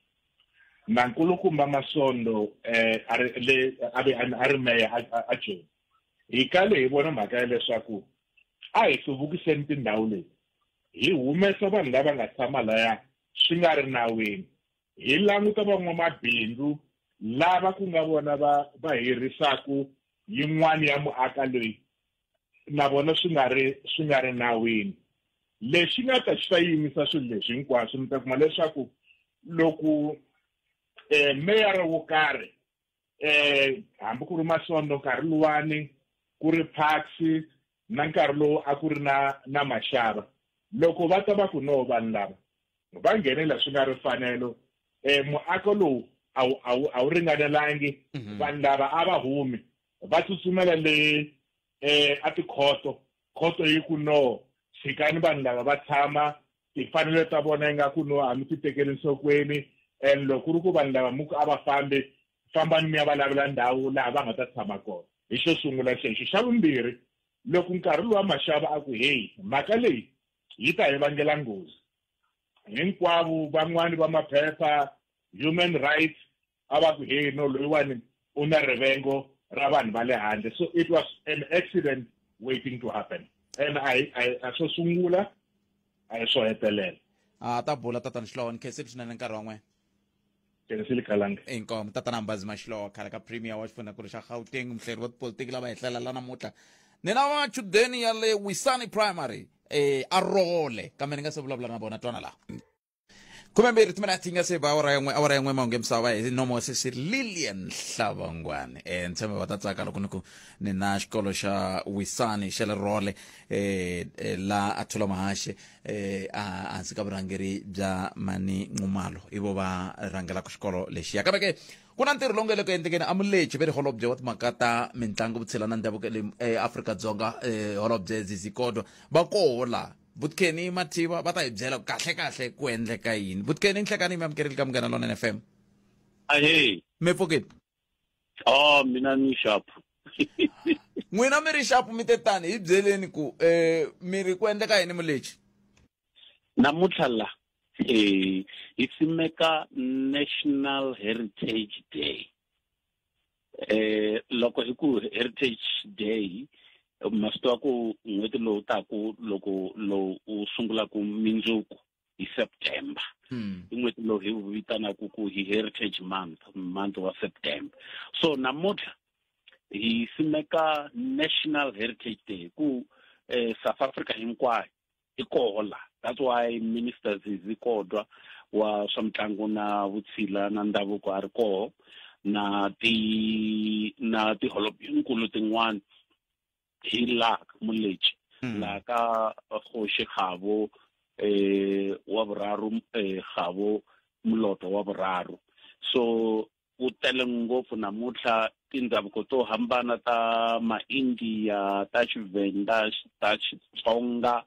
Na Nkulukumba Masondo a ri le a ve a ri meya a Joni. Hi kale hi vona mhaka ya leswaku a hi hluvukiseni tindhawu leti, hi humesa vanhu lava nga tshama laya swi nga ri nawini. Hi languta van'wamabindzu lava ku nga vona va va hirhisaku yin'wana ya muaka loyi na vona swi nga ri swi nga ri nawini. Lexi nga ta xi ta yimisa swilo leswi hinkwaswo, mi ta kuma leswaku loko meyara wo karhi hambi ku ri Masondo nkarhi luwani ku ri Parks na nkarhi lowu a ku ri na na Mashava, loko va ta va ku no vanhu lava va nghenela swi nga ri fanelo, muako lowu a wu a wu a wu ringanelangi, vanhu lava a va humi va tsutsumela le a tikhoto, khoto yi ku no tshikani vanhu lava va tshama, timfanelo ta vona ingaku no a mi ti tekeli enhlokweni, and loko ku ri ku vanhu lava mi ku a va fambi, fambani mi ya va lavela ndhawu laha va nga ta tshama kona. Hi xo sungula xexo. Xa vumbirhi, loko nkarhi luwa Mashava a ku heyi mhaka leyi yi ta hi vangela nghozi, hinkwavo van'wani va maphepha human rights a va ku heyi no loyiwani u na rivengo ra vanhu va le handle. So it was an accident waiting to happen, and a swo sungula a hi swo hetelela. A ta bula tatana Xilowo, ni khensile swinene nkarhi wa n'wina. Khensile Khalanga. Inkomu tatana Mbhazima Xilowo, khale ka premier wa xifundzhankulu xa Gauteng, muhleri wa tipolitiki lava hi hlela la namuntlha. Ni na machudeni ya le Wisani Primary a Role, kambe ni nga se vulavula na vona twana laha. 12 timinete yi nga se ba awara yin'we, awara yin'we mahungu ya misava hi nomo wa sesi Lilian Hlavangwani. Ni tshemba va ta tsaka loko ni ku ni na xikolo xa Wisani xa le Role la a Thula Mahashe a hansi ka vurhangeri bya Mani Nxumalo, i vo va rhangelaka xikolo lexiya. Kambe ke ku na ntirho lowu nga le ku endlekeni a Mulechi ve ri holobye wa timhaka ta mitlangu, vutshila na ndhavuko le Afrika-Dzonga, holobye Zizi Kodwa va koho la. Butkeni Mathiva va ta hi byela kahle kahle ku endleka yini. Butkeni, nhlekani mi amukerile ka Munghana Lonene FM. Ahee. Mi pfukile? Oh, mina ni sharp. N'wina mi ri sharp mi te tani, hi byeleni ku mi ri ku endleka yini Mulechi? Namuntlha la hi simeka National Heritage Day. Loko hi ku Heritage Day, ma swi tiva ku n'hweti lowu taku loko lowu u sungulaka mindzuku hi September. I n'hweti lowu hi wu vitanaka ku hi Heritage Month, month wa September. So namuntlha hi simeka National Heritage Day ku South Africa hinkwayo i koho la. That's why Minister Zizi Kodwa wa swa mitlangu na vutshila na ndhavuko a ri koho, na ti na tiholobyenkulu tin'wana hi laha ka Mulechi, laha ka Kgoši Kgabo wa vurharu, Kgabo Moloto wa vurharu. So ku tele ngopfu namuntlha tindhavuko to hambana ta ma-India, ta Xivenda, ta Xitsonga,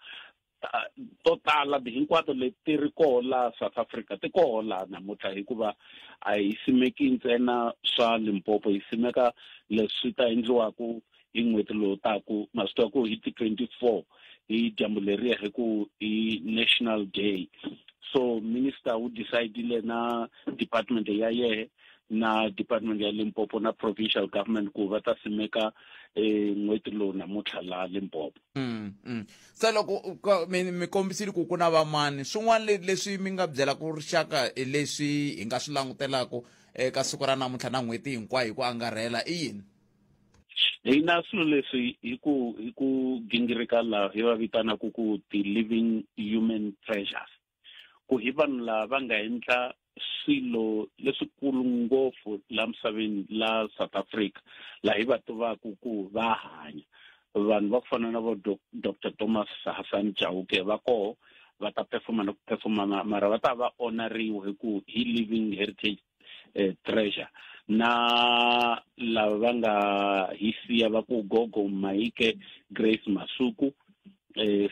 to tala hinkwato leti ti ri koho la South Africa, ti koho la namuntlha, hikuva a hi simeki ntsena swa Limpopo, hi simeka leswi ta endliwaku hi n'hweti lowu taku. Ma swi tiva ku hi ti 24 hi dyambu leriya hi ku hi National Day. So minister wu decide-ile na department ya yehe na department ya Limpopo na provincial government ku va ta simeka n'hweti lowu namuntlha la Limpopo. Se loko mi kombisile ku ku na vamani, swin'wana leswi mi nga byela ku rixaka hi leswi hi nga swi langutelaka eka siku ra namuntlha na n'hweti hinkwayo hi ku angarhela i yini? Hi na swilo leswi hi ku gingirika laha hi va vitanaka ku ti living human treasures, ku hi vanhu lava va nga endla swilo leswikulu ngopfu la misaveni la South Africa, laha hi va tivaka ku va hanya. Vanhu va ku fana na vo Dr Thomas Hasani Chauke va koho, va ta performa na ku performa, mara va ta va honoriwa hi ku hi Living Heritage Treasure. Na lava va nga hi siya va ku Gogo Maike Grace Masuku,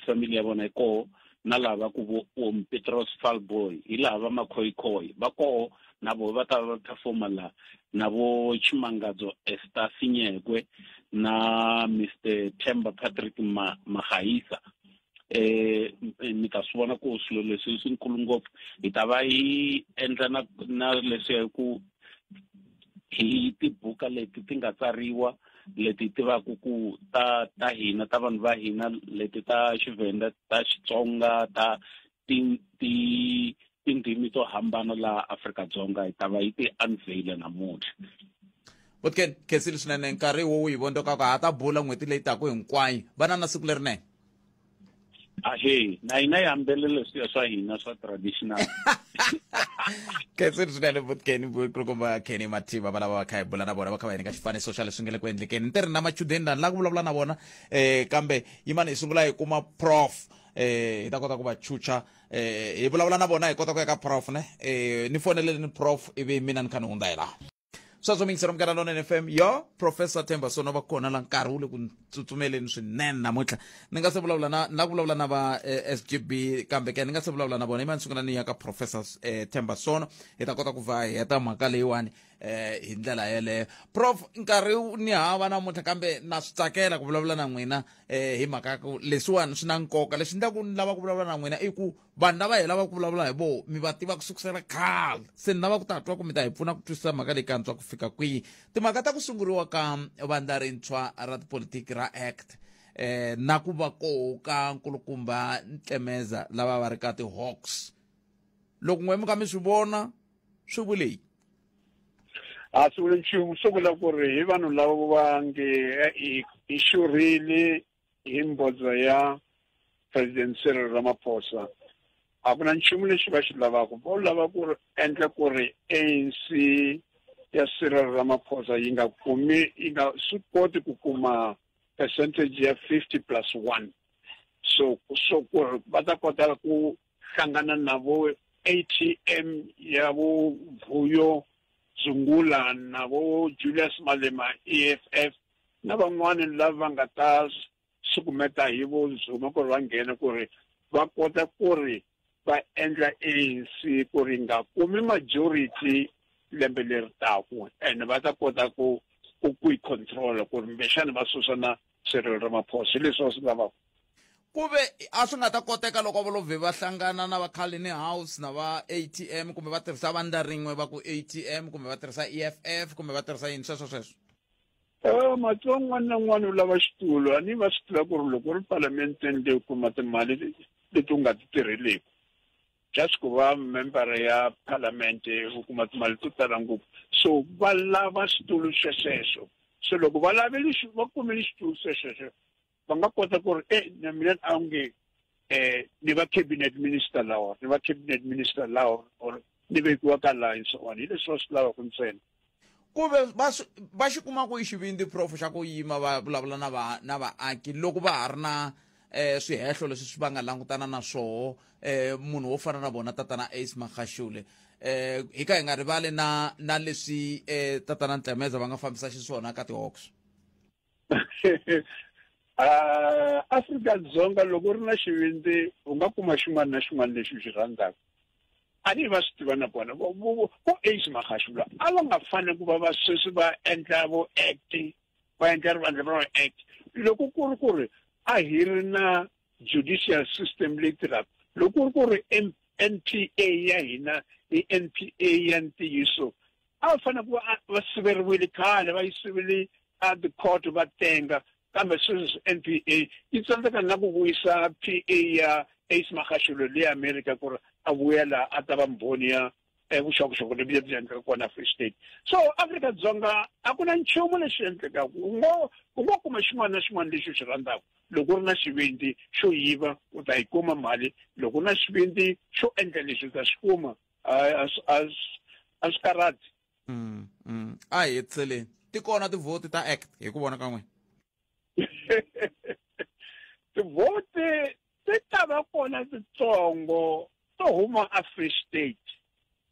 family ya vona yi koho, na lava ku vo Om Petros Falboy, hi laha va Makhoyikhoi va koho, na vo va ta va performa la, na vo Tshimangadzo Esther Sinyekwe na Mr Themba Patrick Magaisa. Mi ta swi vona ku swilo leswi swi nkulu ngopfu. Hi ta va hi endla na leswi hi ku hi tibuka leti ti nga tsariwa, leti tivaka ku ta hina, ta vanhu va hina, leti ta Xivenda, ta Xitsonga, ta tindzimi to hambana laha Afrika-Dzonga, hi ta va hi ti unveil namuntlha. Botken, khensile swinene nkarhi wo wu hi vondzokaka, ha ta bula n'hweti leyi taka hinkwayo. Vana na siku lerinene. Ahe, na hina hi hambele leswiya swa hina swa traditional. Khensile swinene Botken, kulukumba Kenny Mathivha, va lava va kha hi bula na vona, va kha va hi nyika xifaniso xa leswi nga le ku endlekeni. Ni tirhi na machudeni lani la ku vulavula na vona, kambe yimani hi sungula hi kuma prof, hi ta kota ku va chucha, hi vulavula na vona, hi kota ku ya ka prof ne, ni fonelele ni prof, ivi mina ni kha ni hundza hi laha. Sweswo mingisero Munghana Lonene FM, yo Professor Themba Sono va kona la, nkarhi wu le ku tsutsumeleni swinene namuntlha. Ni nga se vulavula na ni la ku vulavula na va SGB, kambe ke ni nga se vulavula na vona, yimani sungula ni ya ka Professor Themba Sono, hi ta kota ku va hi heta mhaka leyiwani hi ndlela yeleyo. Prof, nkarhi ni hava namuntlha, kambe na swi tsakela ku vulavula na n'wina hi mhaka ku leswiwani swi na nkoka. Leswi endlaku ni lava ku vulavula na n'wina i ku vanhu lava hi lavaka ku vulavula hi voho mi va tiva ku sukusela khale, se ni lava ku ta twa ku mi ta hi pfuna ku twisisa mhaka leyi kantswa ku fika kwihi. Timhaka ta ku sunguriwa ka vandla rintshwa ra tipolitiki ra ACT, na ku va koho ka nkulukumba Ntlemeza lava va ri ka ti-Hawks, loko n'we mi kha mi swi vona swi vule yini? A swi vuli nchumu, swi vula ku ri hi vanhu lava va nge hi xurhile hi mbhodzo ya President Cyril Ramaphosa. A ku na nchumu lexi va xi lavaka, vo lava ku endla ku ri ANC ya Cyril Ramaphosa yi nga kumi, yi nga swi koti ku kuma percentage ya 50+1. So ku ri va ta kota ku hlangana na vo ATM ya vo Vuyo Zungula na vo Julius Malema EFF na van'wani lava nga ta sukumeta hi vo Zuma ku ri va nghena, ku ri va kota ku ri va endla ANC ku ri nga kumi majority lembe leri taku, and va ta kota ku yi control, ku ri kumbexana va susa na Cyril Ramaphosa. Hi leswi va swi lavaka. Ku ve a swi nga ta koteka loko va lo vhe va hlangana na va Cullinan House na va ATM, kumbe va tirhisa vandla rin'we va ku ATM, kumbe va tirhisa EFF, kumbe va tirhisa yini, sweswo sweswo? Matsonga un'wana na un'wana u lava xitulu. A ni va swi tiva ku ri loko u ri palamenteni leyi u kuma timali leti u nga ti tirheleki, just ku va member ya parliament u kuma timali to tala ngopfu. So va lava xitulu xexexo. So loko va lavile va kumile xitulu xexexo, va nga kota ku ri na mina a nge ni va cabinet minister lawa, ni va cabinet minister lawa, or ni vekiwa ka laha and so on. Hi leswi va swi lavaka ntsena. Ku ve va xi kuma ku i xivindzi prof xa ku yima va vulavula na vaaki loko va ha ri na swihehlo leswi swi va nga langutana na swoho, munhu wo fana na vona tatana Ace Magashule, hi ka hi nga rivali na leswi tatana Ntlemeza va nga fambisa xiswona ka ti-Hawks. Afrika-Dzonga loko u ri na xivindzi u nga kuma xin'wana na xin'wana lexi u xi rhandzaka. A ni va swi tiva na vona vo Ace Magashule a va nga fanele ku va va sweswi va endla vo act, va endla rivandla ra act. Loko ku ri ku ri a hi ri na judicial system leyi tirhaka, loko ku ri ku ri NPA ya hina i NPA ya ntiyiso, a va fanele ku va siveriwile khale, va yi sivele a the court va tenga. Kambe sweswi NPA yi tsandzeka na ku vuyisa PA ya Ace Magashule le America ku ri a vuya laha a ta va mbhoni ya vuxokoxoko lebyi byi endleka kona Free State. So Afrika-Dzonga a ku na nchumu lexi endlekaka, u ngo kuma xin'wana na xin'wana lexi u xi rhandzaka. Loko u ri na xivindzi xo yiva u ta yi kuma mali, loko u ri na xivindzi xo endla leswi u ta xi kuma. A swi karhati. A hi hetiseleni, ti kona tivhoti ta ACT hi ku vona ka n'wina? Tivhoti ti ta va kona titsongo to huma a Free State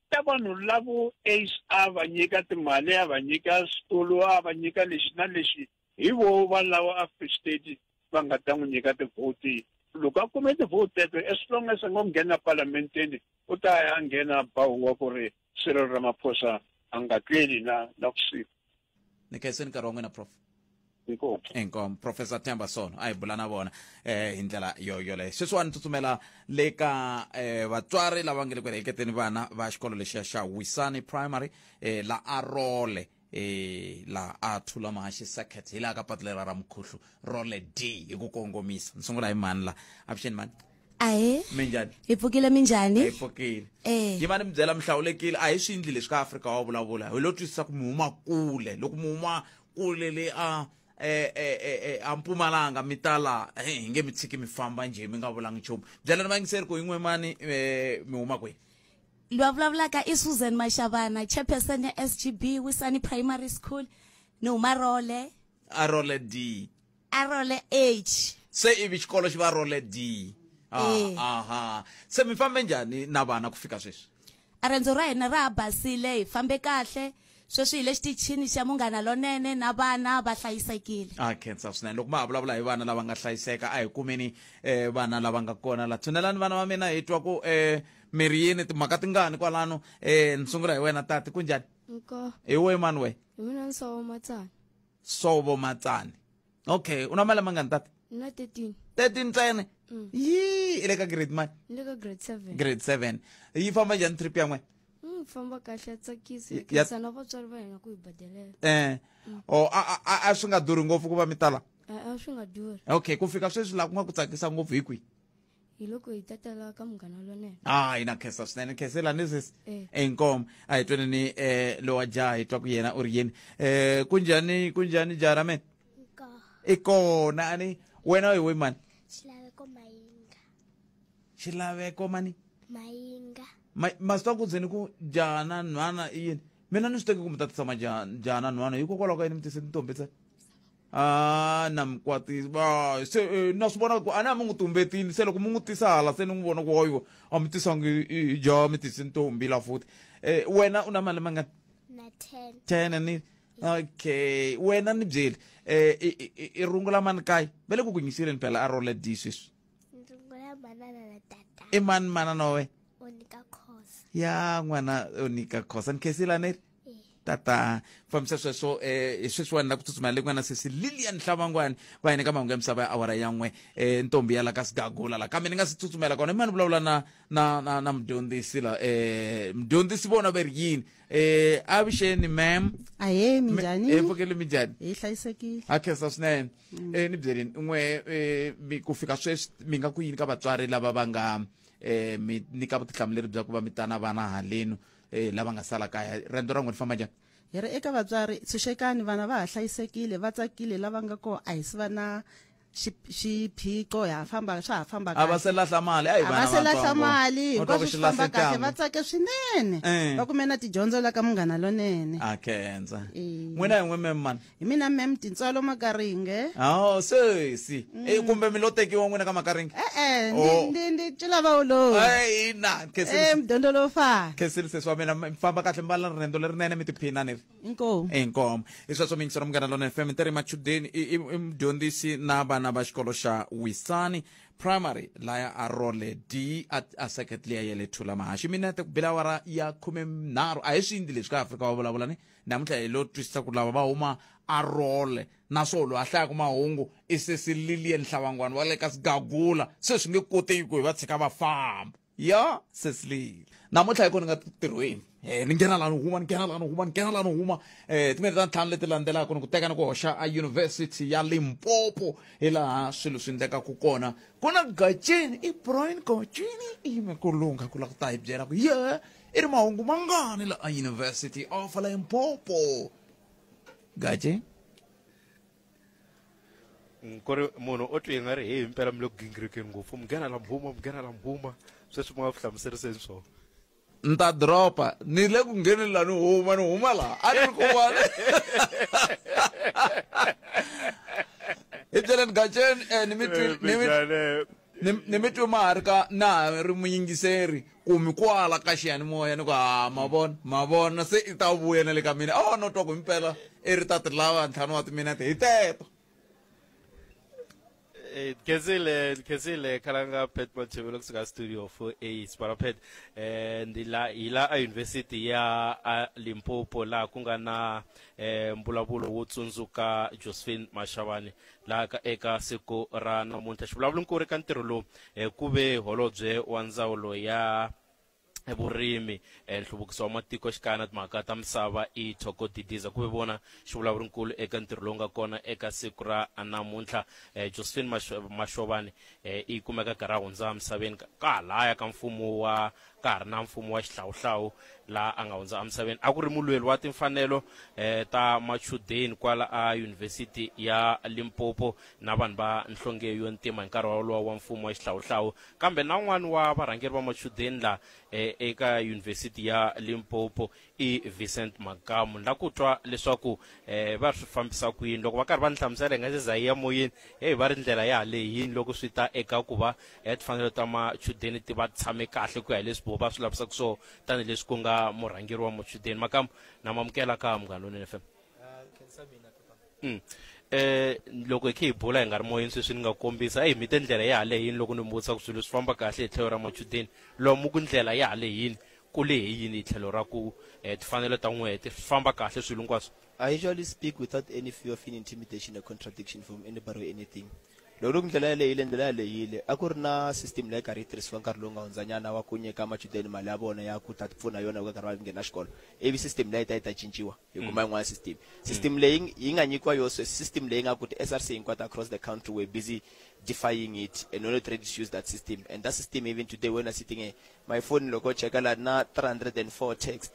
ta vanhu lavo Ace a va nyika timali a va nyika switulu a va nyika lexi na lexi hi vo va lava a Free State va nga ta n'wi nyika tivhoti loko a kume tivhoti teto as long as a ngo nghena palamenteni u ta ya a nghena bahuwa ku ri Cyril Ramaphosa a nga tleli na na vusiku ni khenseni nkarhi wa n'wina prof inkomu inkomu professor Themba Sono a hi bula na vona eh hi ndlela yo yoleyo sweswiwani tsutsumela le ka eh vatswari lava nga le ku heleketeni vana va xikolo lexiya xa Wisani Primary eh la Arole eh la a thula mahaxi circuit hi laha ka patu lera ra mukhuhlu role D hi ku kongomisa ni sungula hi mani la avuxeni mani Ahee. Minjhani? Hi pfukile minjhani? Hi pfukile. Eh. Yi va ni mi byela mi hlawulekile a hi swi endli leswi ka Afrika wa vulavula hi lo twisisa ku mi huma kule loko mi huma kule le a eh eh eh, eh a Mpumalanga mi ta la eh, hi nge mi tshiki mi famba njhe mi nga vulangi nchumu byelani vayingiseri ku yin'we mani eh, mi huma kwihi Loyi a vulavulaka i Susan Mashavana, chairperson ya SGB Wisani Primary School. Ni huma Role. A Role D. A Role H. Se ivi xikolo xi va Role D. Ah, Eh. aha. Se mi fambe njhani na vana ku fika sweswi? A rendzo ra hina ra ha basile, hi fambe kahle. Sweswi hi le xitichini xa Munghana Lonene na vana va hlayisekile. A khensa swinene loko ma ha vulavula hi vana lava nga hlayiseka a hi kumeni eh, vana lava nga kona la tshunelani vana va mina hi twa ku eh, mi ri yini timhaka tingani kwalano eh, ni sungula hi wena tati kunjhani Nko. hi we mani we Hi mina Nsovo Matsani. Sovo Matsani okay u na malembe mangani tata Ni na 13. 13 ntsena yi i le ka grade mani Ni le ka grade 7. grade 7 yi famba njhani trip ya n'wena Famba kahle ya tsakisa. Ya- Hi khensa na vatswari va hina ku hi badelela. eh o a a- a a swi nga durhi ngopfu ku va mi tala A a swi nga durhi. okay ku fika sweswi laha ku nga ku tsakisa ngopfu hi kwihi Hi loko hi tatela ka Munghana Lonene. Ah, ina khensa swinene khensela ni sesi Eh. inkomo a hi tweneni eh lowa jaha hi twa ku yena u ri yini eh kunjhani kunjhani jaha ra mina i kona ani wena hi we mani Xilaveko Mayinga. xilaveko mani Mayinga. Ma swi tiva ku zeni ku jaha na nhwana i yini mina ni swi teki ku mi ta tisa majaha jaha na nhwana hikokwalaho ka yini mi tise tintombi ntsena a na mi kwatisa va se eh, na swi vona ku a na mi n'wi tumbetini se loko mi n'wi tisa hala se ni n'wi vona ku hoyo a mi tisangi i jaha mi tise ntombi la futhi eh wena u na mali mangani Na 10. 10 ni okay wena ni byeli eh i- i i rungula mani kayi va le ku ku nyikiseni phela a role D sweswi Rungula manana na tata. i mani manana wa wena Onika Khosa. ya n'wana onika Khosa ni khensile a ni ri tata fambisa sweswo eh hi sweswiwani la ku tsutsumela le ku nga na sesi Lilian Hlavangwani va yini ka mahungu ya misava ya awara ya n'we eh ntombi ya la ka Sigagula la kambe ni nga si tsutsumela kona i mani vulavula na na na, na mudyondzisi la eh mudyondzisi vona va ri yini eh avuxeni ma'am Ahee, minjhani? Eh pfukile minjhani Hi hlayisekile. Ha khensa swinene eh ni byeleni n'we eh mi ku fika sweswi mi nga ku yini ka vatswari lava va nga eh mi nyika vutihlamuleri bya ku va mi ta na vana halenu eh lava nga sala kaya rendzo ra n'wina ri famba njhani Hi ri eka vatswari tshunxekani vana va ha hlayisekile va tsakile lava nga kona a hi si va na xiphiqo ha famba swa ha famba A va se lahla mali a hi a va vana se lahla vatsongo. mali U twa ku hinkwaswo xi swi famba lahle kahle ntangu. va tsake swinene Eh. va kume na tidyondzo la ka Munghana Lonene a khensa Eh. n'wina hi n'we mem mani hi mina mem Tintswalo Makaringe oh sesi eh kumbe mi lo tekiwa n'wina ka Makaringe e-e Oh. ndi ndi cila vaolovi Ai, ina e mdyondzo lowu fana khensile sesi wa mina mi famba kahle mi va na riendzo lerinene mi tiphina ni ri Inkomu. Inkomu. Hi sweswo mi yingisela Munghana Lonene FM Ntirhi Machudeni i i i mudyondzisi na vana va xikolo xa Wisani Primary laya a role D a a circuit liya ya le Thulamahashu. Minete ku bile awara ya 13 a hi swi endli leswi ka Afrika wa vulavula ni namuntlha hi lo twisisa ku lava va huma a role naswona loyi a hlayaka mahungu i sesi Lilian Hlavangwani wa le ka Sigagula se swi nge koteki ku hi va tshika va famba. Ya Cecily. Namuntlha hi kona nga tirhweni. Eh ni nghena la ni huma ni nghena la ni huma ni nghena la ni huma. Eh timinete ta ntlhanu leti landzelaka ni ku teka ni ku hoxa a University ya Limpopo hi laha swilo swi endlekaka kona. Ku na Gatsheni i Brian Gatsheni i yime ku lungha ku la ku ta hi byela ku ye i ri mahungu mangani la a University of Limpopo. Gatsheni. Ku ri munhu o twi nga ri heyi mpela mi le ku gingirikeni ngopfu munghana la mhuma munghana la mhuma sweswi mi nga swi hlamuseriseni swona ni ta dropa ni le ku ngheneni la ni huma ni huma laha a ni ri kun'wana Hi byeleni Gatsheni eh, ni mi twi ni mi ni mi twi ma ha ri ka na ha ri muyingiseri ku mi kwala ka xiyanimoya ni ku ha ma vona ma vona se i ta vuya na le ka mina oh no twa ku himpela i ri ta ti lava ntlhanu wa timinete hi teto. Eh, Khensile Khensile khalanga Pat Mathebula kusuka studio 4A Sipara Pat eh ndi la hi la a University ya a Limpopo laha ku nga na eh mbulavulo wo tsundzuka Josephine Mashavane laha ka eka siku ra namuntlha xivulavuli-nkulu eka ntirho lowu eh, ku ve holobye wa ndzawulo ya vurimi eh, nhluvukiso wa matiko xikaya na timhaka ta misava i Thoko Didiza ku ve vona xivulavuri-nkulu eka ntirho lowu nga kona eka siku ra namuntlha eh, Josephine Mashovane eh, i kumeka karhi a hundza emisaveni ka halaya ka mfumo wa ka ha ri na mfumo wa xihlawuhlawu laha a nga hundza emisaveni a ku ri mulweri wa timfanelo eh, ta machudeni kwala a yunivhesiti ya Limpopo na vanhu va nhlonge yo ntima hi nkarhi wolowo wa mfumo wa xihlawuhlawu Kambe na un'wana wa varhangeri va machudeni la eka Yunivhesiti ya Limpopo i Vincent Makamu. Ni la ku twa leswaku va swi fambisa ku yini. Loko va karhi va ni hlamusela hi nga se za hi ya moyeni, heyi va ri ndlela ya ha lehini loko swi ta eka ku va timfanelo ta machudeni ti va tshame kahle ku ya hi leswi voho va swi lavisaka swona tanihileswi ku nga murhangeri wa machudeni. Makamu, na mi amukela ka Munghana Lonene FM. Khensa mina papa. Mm. Eh loko hi khe hi bula hi nga ri moyeni sweswi ni nga kombisa eyi mi te ndlela ya ha lehini loko ni mi vutisa ku swilo swi famba kahle hi tlhelo ra machudeni lomu ku ndlela ya ha lehini ku lehe yini hi tlhelo ra ku eh, timfanelo ta n'wehe ti famba kahle swilo hinkwaswo I usually speak without any fear of any intimidation or contradiction from anybody or anything. Loko ni ku ndlela ya lehile ndlela ya lehile a ku ri na system leyi karhi yi tirhisiwa nkarhi lowu nga hundzanyana wa ku nyika machudeni mali ya vona ya ku ta pfuna yona loko karhi va nghena xikolo ivi system leyi ta yi ta cinciwa hi kuma yin'wana system system leyi yi nga nyikiwa yo sweswi system leyi nga ku ti-SRC hinkwato across the country were busy defying it and not ready to use that system and that system even today when I'm sitting here my phone loko cheka la na 304 text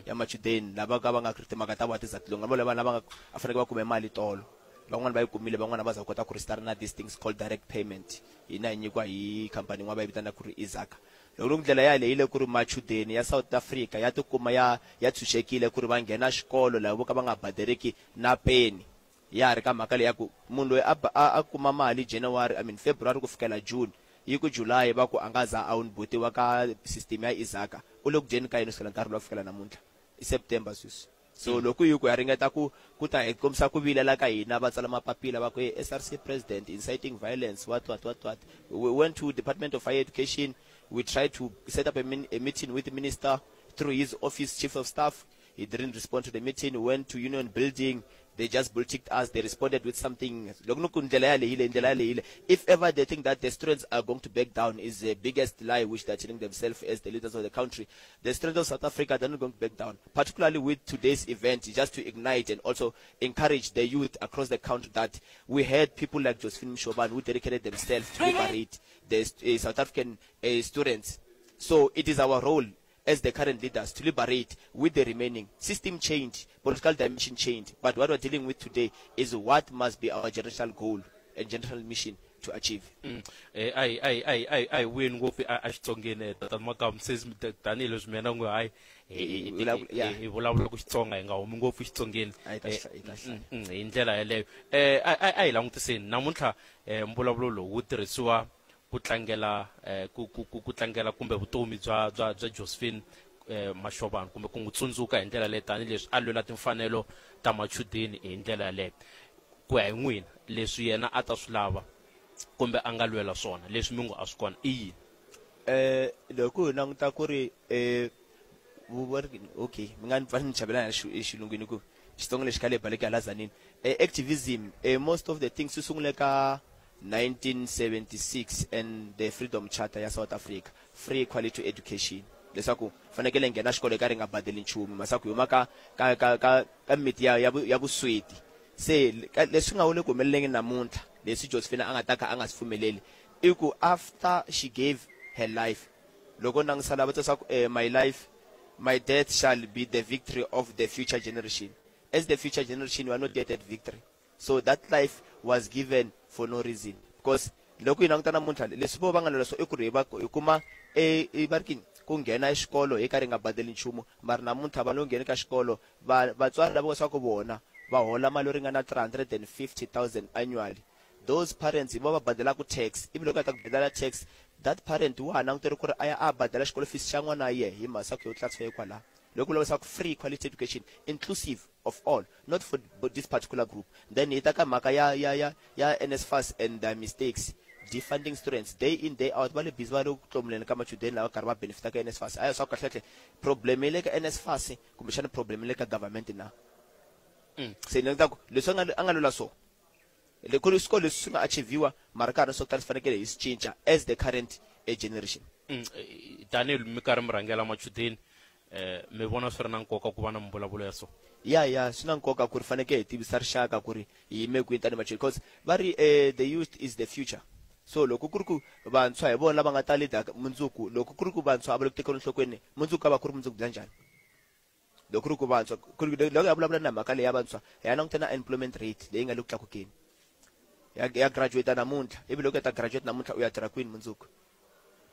ya machudeni lava ka va nga ri timhaka ta vona ti za ti lungha vo lava lava nga a fanekele va kume mali tolo van'wani va yi kumile van'wani va za kota ku restart na these things called direct payment hina hi nyikiwa hi company yin'wana va yi vitana ku ri Izaka Loko ku ndlela yaleyo yi le ku ri machudeni ya South Africa ya tikuma ya ya tshunxekile ku ri va nghena xikolo laha vo ka va nga baderiki na peni. Ya ha ri ka mhaka leyi ya ku munhu loyi a a a kuma mali January I mean February ku fikela June, yi ku July va ku a nga za a onboard-iwa ka system ya Izaka, u le ku dyeni ka yini ku sukela nkarhi luwa ku fikela namuntlha? I September sweswi. So loko hi ku ha ringeta ku ku ta hi kombisa ku vilela ka hina va tsala mapapila va ku hey, SRC president inciting violence what what what what we went to Department of Higher Education we tried to set up a, min, a meeting with the minister through his office chief of staff he didn't respond to the meeting we went to union building they just bullticked us they responded with something loko ni ku ndlela yalehile ndlela yalehile if ever they think that the students are going to back down is the biggest lie which they're telling themselves as the leaders of the country the students of South Africa they're not going to back down particularly with today's event just to ignite and also encourage the youth across the country that we had people like Josephine Mshobane who dedicated themselves to liberate the South African students so it is our role as the current leaders to liberate with the remaining system change, political dimension change. But what we're dealing with today is what must be our generational goal and generational mission to achieve. Mm. Eh, ai ai ai ai ai vuyeni ngopfu a xitsongeni eh, tata makamu se tanihileswi mina n'wi hayi hi vulavula ku xitsonga hi nga humi ngopfu xitsongeni eh, hi ndlela yeleyo um a hi langutiseni namuntlha um mbulavulo lowu wu tirhisiwa ku tlangela eh, ku, ku, ku, ku tlangela kumbe vutomi bya bya bya Josephine eh, Mashobane kumbe ku n'wi tsundzuka hi ndlela leyi tanihileswi a lwela timfanelo ta machudeni hi ndlela yaleyo ku ya hi n'wina leswi yena a ta swi lava kumbe a nga lwela swona leswi mi ngo a swi kona i yini eh loko hi languta ku ri eh okay mi nga ni pfa ni chavelana xilungwini ku Xitsonga lexi khale hi baleke hala Tzaneen. Eh, activism, eh, most of the things swi sungule ka 1976 and the Freedom Charter ya South Africa, free quality education. Leswaku fanekele hi nghena xikolo hi karhi hi nga badeli nchumu, mhaka ku hi huma ka ka ka ka ka miti ya ya, ya vusweti. Se leswi nga le ku humeleleni namuntlha, leswi Josephine a nga ta ka a nga swi pfumeleli i ku after she gave her life, loko langutisa lava twa swa ku eh, my life My death shall be the victory of the future generation. As the future generation, we are not yet at victory. So that life was given for no reason. Because loko hi languta namuntlha leswi vo va nga lwela swo i ku ri hi va hi kuma e va ri kini ku nghena exikolo hi karhi hi nga badeli nchumu mara namuntlha va lo ngheni ka xikolo va vatswari lava swa ku vona va hola mali yo ringana 350 000 annually. Those parents hi vona va badelaku tax ivi loko a heta ku badela tax that parent wa ha languteri ku ri a ya a badela xikolo fees xa n'wana wa yehe hi mhaka ku yo tlakisiwa ye kwalaho. Loko ku vulavurisa ku free quality education inclusive of all not for this particular group. Then hi ta ka mhaka ya ya ya ya NSFAS and their mistakes defunding students day in day out va le busy va le ku tlomuleni ka machudeni lava karhi va benefita ka NSFAS. A hi swa ku kahlekahle problem yi le ka NSFAS kumbexana problem yi le ka government na? Se ni ta ku leswi a nga a nga lula so le ku ri swikolo leswi swi nga achieviwa mara ka ha ri swo tala swi fanekele hi swi cinca as the current eh, generation. Tanihi mi karhi mi rhangela machudeni eh mi vona swi ri na nkoka ku va na mimbulavulo ya so? Ya ya swi na nkoka ku ri faneke hi tivisa rixaka ku ri hi yime kwini tanihi machudeni because va ri eh, the youth is the future so loko ku ri ku vantshwa hi vona lava nga ta leader mundzuku loko ku ri ku vantshwa a va le ku tekeni enhlokweni mundzuku ka va ku ri mundzuku bya njhani? Loko ku ri ku vantshwa ku ri loko ya vulavula na mhaka leyi ya vantshwa hi ya languta na unemployment rate leyi nga le ku tlakukeni ya ya graduate namuntlha ivi loko ya ta graduate namuntlha u ya tirha kwini mundzuku.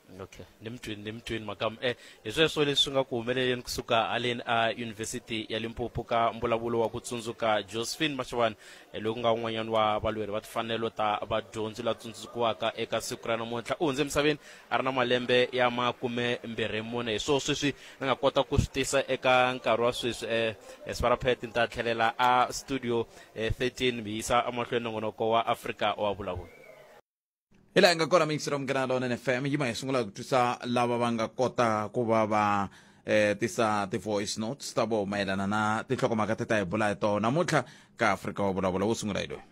Okay, ni mi twini ni mi twini makamu. Hi sweswo leswi nga ku humeleleni kusuka haleni a University ya Limpopo ka mbulavulo wa ku tsundzuka Josephine Mashavane loyi ku nga un'wanyana wa valweri va timfanelo ta vadyondzi la tsundzukiwaka eka siku ra namuntlha. U hundze emisaveni a ri na malembe ya 24. Hi swo sweswi ni nga kota ku swi tisa eka nkarhi wa sweswi. Sparapet ni ta tlhelela a studio 13 mi yisa emahlweni nongonoko wa Afrika wa Vulavula. Hi laha hi nga kona mixero Munghana Lonene FM yima hi sungula ku twisa lava va nga kota ku va va tisa ti-voice notes ta vo mayelana na tinhlokomhaka ti ta hi bula hi tona namuntlha ka Afrika wa Vulavula. Wo sungula hi loyi.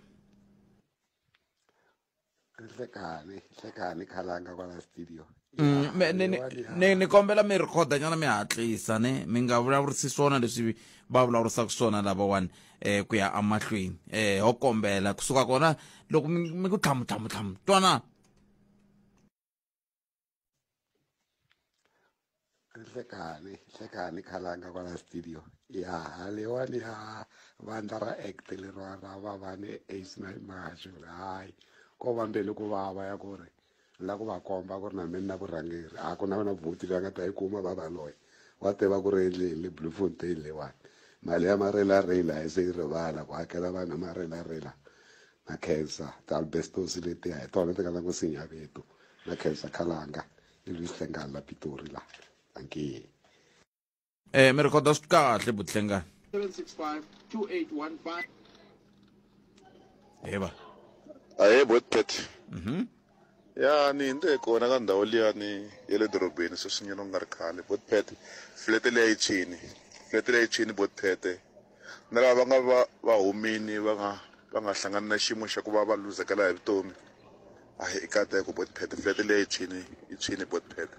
Nhlekani, nhlekani khalanga kwala studio. Ni kombela mi rhikhoda nyana mi hatlisa ne mi nga vulavurisi swona leswi va vulavurisaka swona lavawani ku ya emahlweni ho kombela kusuka kona loko mi ku tlhamu tlhamu tlhamu twanana. Nhlekani, nhlekani khalanga kwala studio. Ya leyiwani ya vandla ra act leriwa ra vavani Ace na Magashule. Hayi, ko va mbilu ku vava ya ku ri la ku va komba ku ri na mina na vurhangeri a ku na na vhoti leyi a nga ta yi kuma va va loyi wa tiva ku ri endleni le Bloemfontein leyiwani mali ya marelarela yi se yi rivala ku hakela vanhu marelarela na khensa ti-albestos letiya hi tona ti nga ta ku sinya vito na khensa khalanga i Louis Hlengani la Pitori la dankie. Mi rhikhoda swi kahle butlengani. 765 2815. Heva. Ahee botpet. Ya ni hindze kona ka ndhawu liyani ya le dorobeni sweswinyana ku nga ri khale botpet flat leyi yi tshwini flat leyi yi tshwini botpet na lava va nga va va humini va nga va nga hlangana na xiyimo xa ku va va luzekela hi vutomi a hi i kateko botpet flat leyi yi tshwini yi tshwini botpet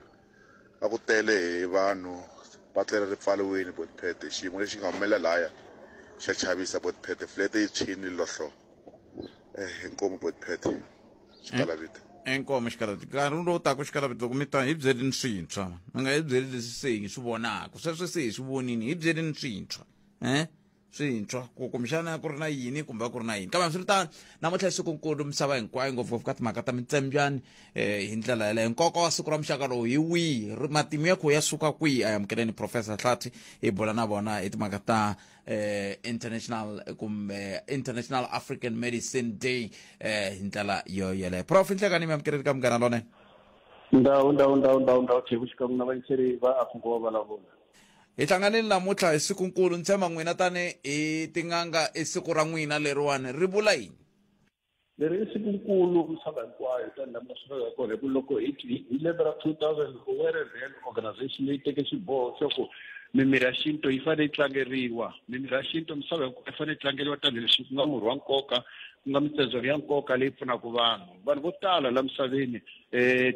a ku tele hi vanhu patla ri pfariwile botpet xiyimo lexi nga humelela laya xa chavisa botpet flat yi tshwini lohlo inkomu botpet xikalavita Inkomu xikalavita nkarhi lowu taka xikalavita loko mi ta hi byeleni swintshwa mi nga hi byeli leswi se hi swi vonaka sweswo se hi swi vonini hi byeleni swintshwa swintshwa ku kumbexana ku ri na yini kumbe ku ri na yini kambe swiritano namuntlha i sikunkulu misava hinkwayo ngopfungopfu ka timhaka ta mitsembyani hi ndlela yaleyo nkoka wa siku ra muxaka lowu hi wihi matimu ya kho ya suka kwihi a amukeleni professor Hlathi hi bula na vona hi timhaka ta international kumbe International African Medicine Day hi ndlela yo yeleyo. Prof Nhlekani mi amukeleni ka Munghana Lonene. Ndhawu ndhawu ndhawu ndhawu ndhawu Thebu xikan'we na vayingiseri va Afrika wa vulavula. Hi hlanganile namuntlha hi sikunkulu ni tshemba n'wina tani hi tin'anga i siku ra n'wina leriwani ri vula yini? Leri i sikunkulu misava hinkwayo tani laha swi nga kona hi ku loko hi hi lembe ra 2000 loko World Health Organization yi teke xiboho xa ku mimirhi ya xintu yi fanele yi tlangeriwa mimirhi ya xintu misava hinkwayo yi fanele yi tlangeriwa tanihileswi ku nga murhi wa nkoka ku nga mitsendzelo ya nkoka leyi pfunaka vanhu vanhu vo tala la misaveni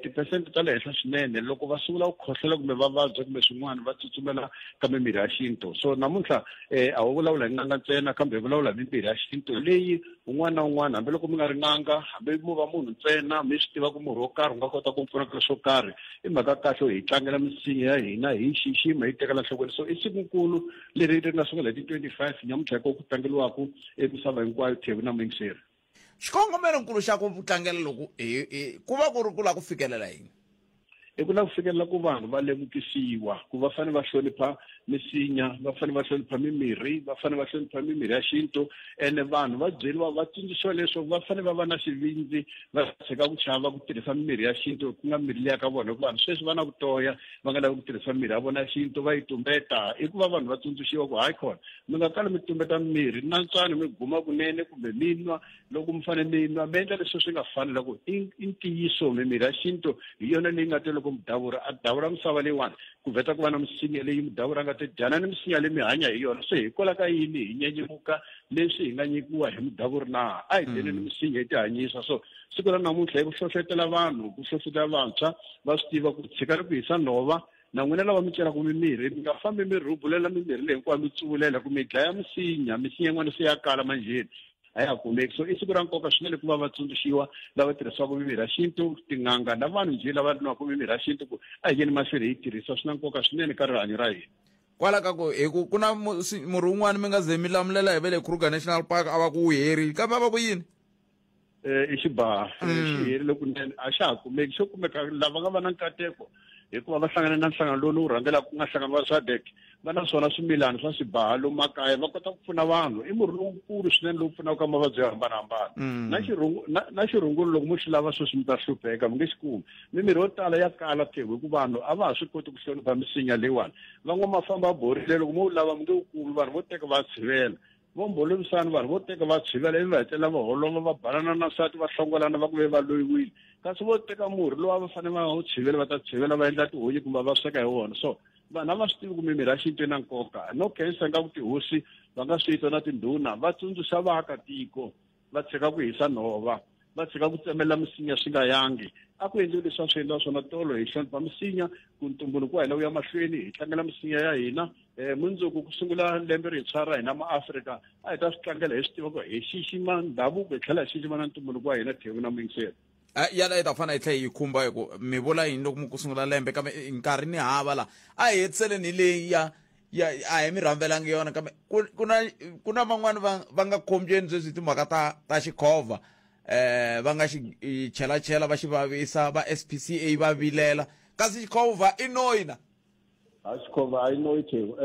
tiphesente ta le henhla swinene loko va sungula ku khohlola kumbe va vabya kumbe swin'wana va tsutsumela ka mimirhi ya xintu so namuntlha a ho vulavula hi n'anga ntsena kambe hi vulavula hi mimirhi ya xintu leyi un'wana na un'wana hambiloko mi nga ri n'anga hambi mo va munhu ntsena mi swi tiva ku murhi wo karhi wu nga kota ku pfuna ka swo karhi i mhaka kahle hi tlangela misinya ya hina hi xixima hi tekela nhlokweni so i sikunkulu leri ri nga sungula hi ti 25 nyamuntlha hi ko ku tlangeriwaka emisava hinkwayo Thebu na muyingiseri. Xikongomelonkulu xa ku tlangela loku hi ku va ku ri ku lava ku fikelela yini? I ku lava ku fikelela ku vanhu va lemukisiwa ku va fanele va hlonipha misinya, va fanele va hlonipha mimirhi, va fanele va hlonipha mimirhi ya xintu, ene vanhu va byeriwa va tsundzuxiwa leswaku va fanele va va na xivindzi, va tshika ku chava ku tirhisa mimirhi ya xintu ku nga mirhi liya ka vona, hikuva vanhu sweswi va na ku toya va nga lavi ku tirhisa mirhi ya vona ya xintu va yi tumbeta. I ku va vanhu va tsundzuxiwa ku hayi khona mi nga kali mi tumbeta mirhi, nantswani mi guma kunene kumbe mi nwa loko mi fanele mi nwa, mi endla leswi swi nga fanela ku i ntiyiso mimirhi ya xintu hi yona leyi nga te loko mudavuri a davula misava leyiwani ku vheta ku va na misinya leyi mudavuri a nga te dyana ni misinya leyi mi hanya hi yona. Se hikwalaho ka yini hi nyenyemuka leswi hi nga nyikiwa hi mudavuri na? A hi dyeneni misinya hi tihanyisa. So siku ra namuntlha hi ku hlohletela vanhu, ku hlohletela vantshwa va swi tiva ku tshika ri ku hisa nhova, na n'wina lava mi celaka mimirhi mi nga fambi mi rhubulela mimirhi leyi hinkwayo mi tsuvulela ku mi dlaya misinya, misinya yin'wana se ya kala manjheni a ya ha kumeki. So i siku ra nkoka swinene ku va va tsundzuxiwa lava tirhisiwaka mimirhi ya xintu, tin'anga na vanhu njhe lava nwaka mimirhi ya xintu ku a hi yeni mahlweni hi yi tirhisa, swi na nkoka swinene ka rihanyo ra hina. Kwala ka ku hi ku ku na murhi wun'wana mi nga ze mi lamulela hi va le Kruger National Park a va ku wu herile, kambe a va ku yini? I xibaha. Xi herile kunene, a xa ha kumeki, xo kumeka lava nga va na nkateko hikuva va hlangane na nhlangano lowu ni wu rhangelaka ku nga nhlangano wa SADC, va na swona swimilani swa xibaha lomu makaya va kota ku pfuna vanhu. I murhi lowukulu swinene lowu pfunaka ka mavabyi yo hambanahambana. Na xirhungu, na, na xirhungulu loko mo xi lava sweswi mi ta hlupheka, mi nge xi kumi. Mimirhi yo tala ya kala Thembu hikuva vanhu a va ha swi koti ku hlonipha misinya leyiwani. Van'wamafamba va borile, loko mo wu lava mi nge wu kumi, vanhu vo teka va tshivela. Vo mbolovisani vanhu vo teka va tshivela ivi va hetelela va holova, va balana na nsati, va hlongolana, va ku ve va loyiwile. Kasi vo teka murhi lowu a va fanele va wu tshivela, va ta tshivela va endla tihunyi kumbe va sweka hi wona. So vanhu a va swi tivi ku mimirhi ya xintu yi na nkoka. No khensa nga ku tihosi va nga swi twa na tindhuna va tsundzuxa vaakatiko va tshika ku hisa nhova, va tshika ku tsemelela misinya swi nga yangi. A ku endliwi leswi a swi endliwa swona tolo, hi hlonipha misinya ku ntumbuluko wa hina wu ya mahlweni, hi tlangela misinya ya hina. Mundzuku ku sungula lembe rintshwa ra hina maAfrika, a hi ta swi tlangela hi swi tiva ku hi xixima ndhavuko hi tlhela hi xixima na ntumbuluko wa hina. Thevu na muyingiseri. Yala yi ta fana yi tlhela yi khumba hi ku mi vula yini loko mi ku sungula lembe, kambe nkarhi ni hava la a hi hetiseleni hi leyi ya ya a hi mi rhambelangi yona, kambe ku na van'wani va nga khombyeni sweswi timhaka ta xikhovha, va nga xi chelachela va xi vavisa, va SPCA va vilela, kasi xikhovha i noyi na. A xikhovha a yi noyi Thevu,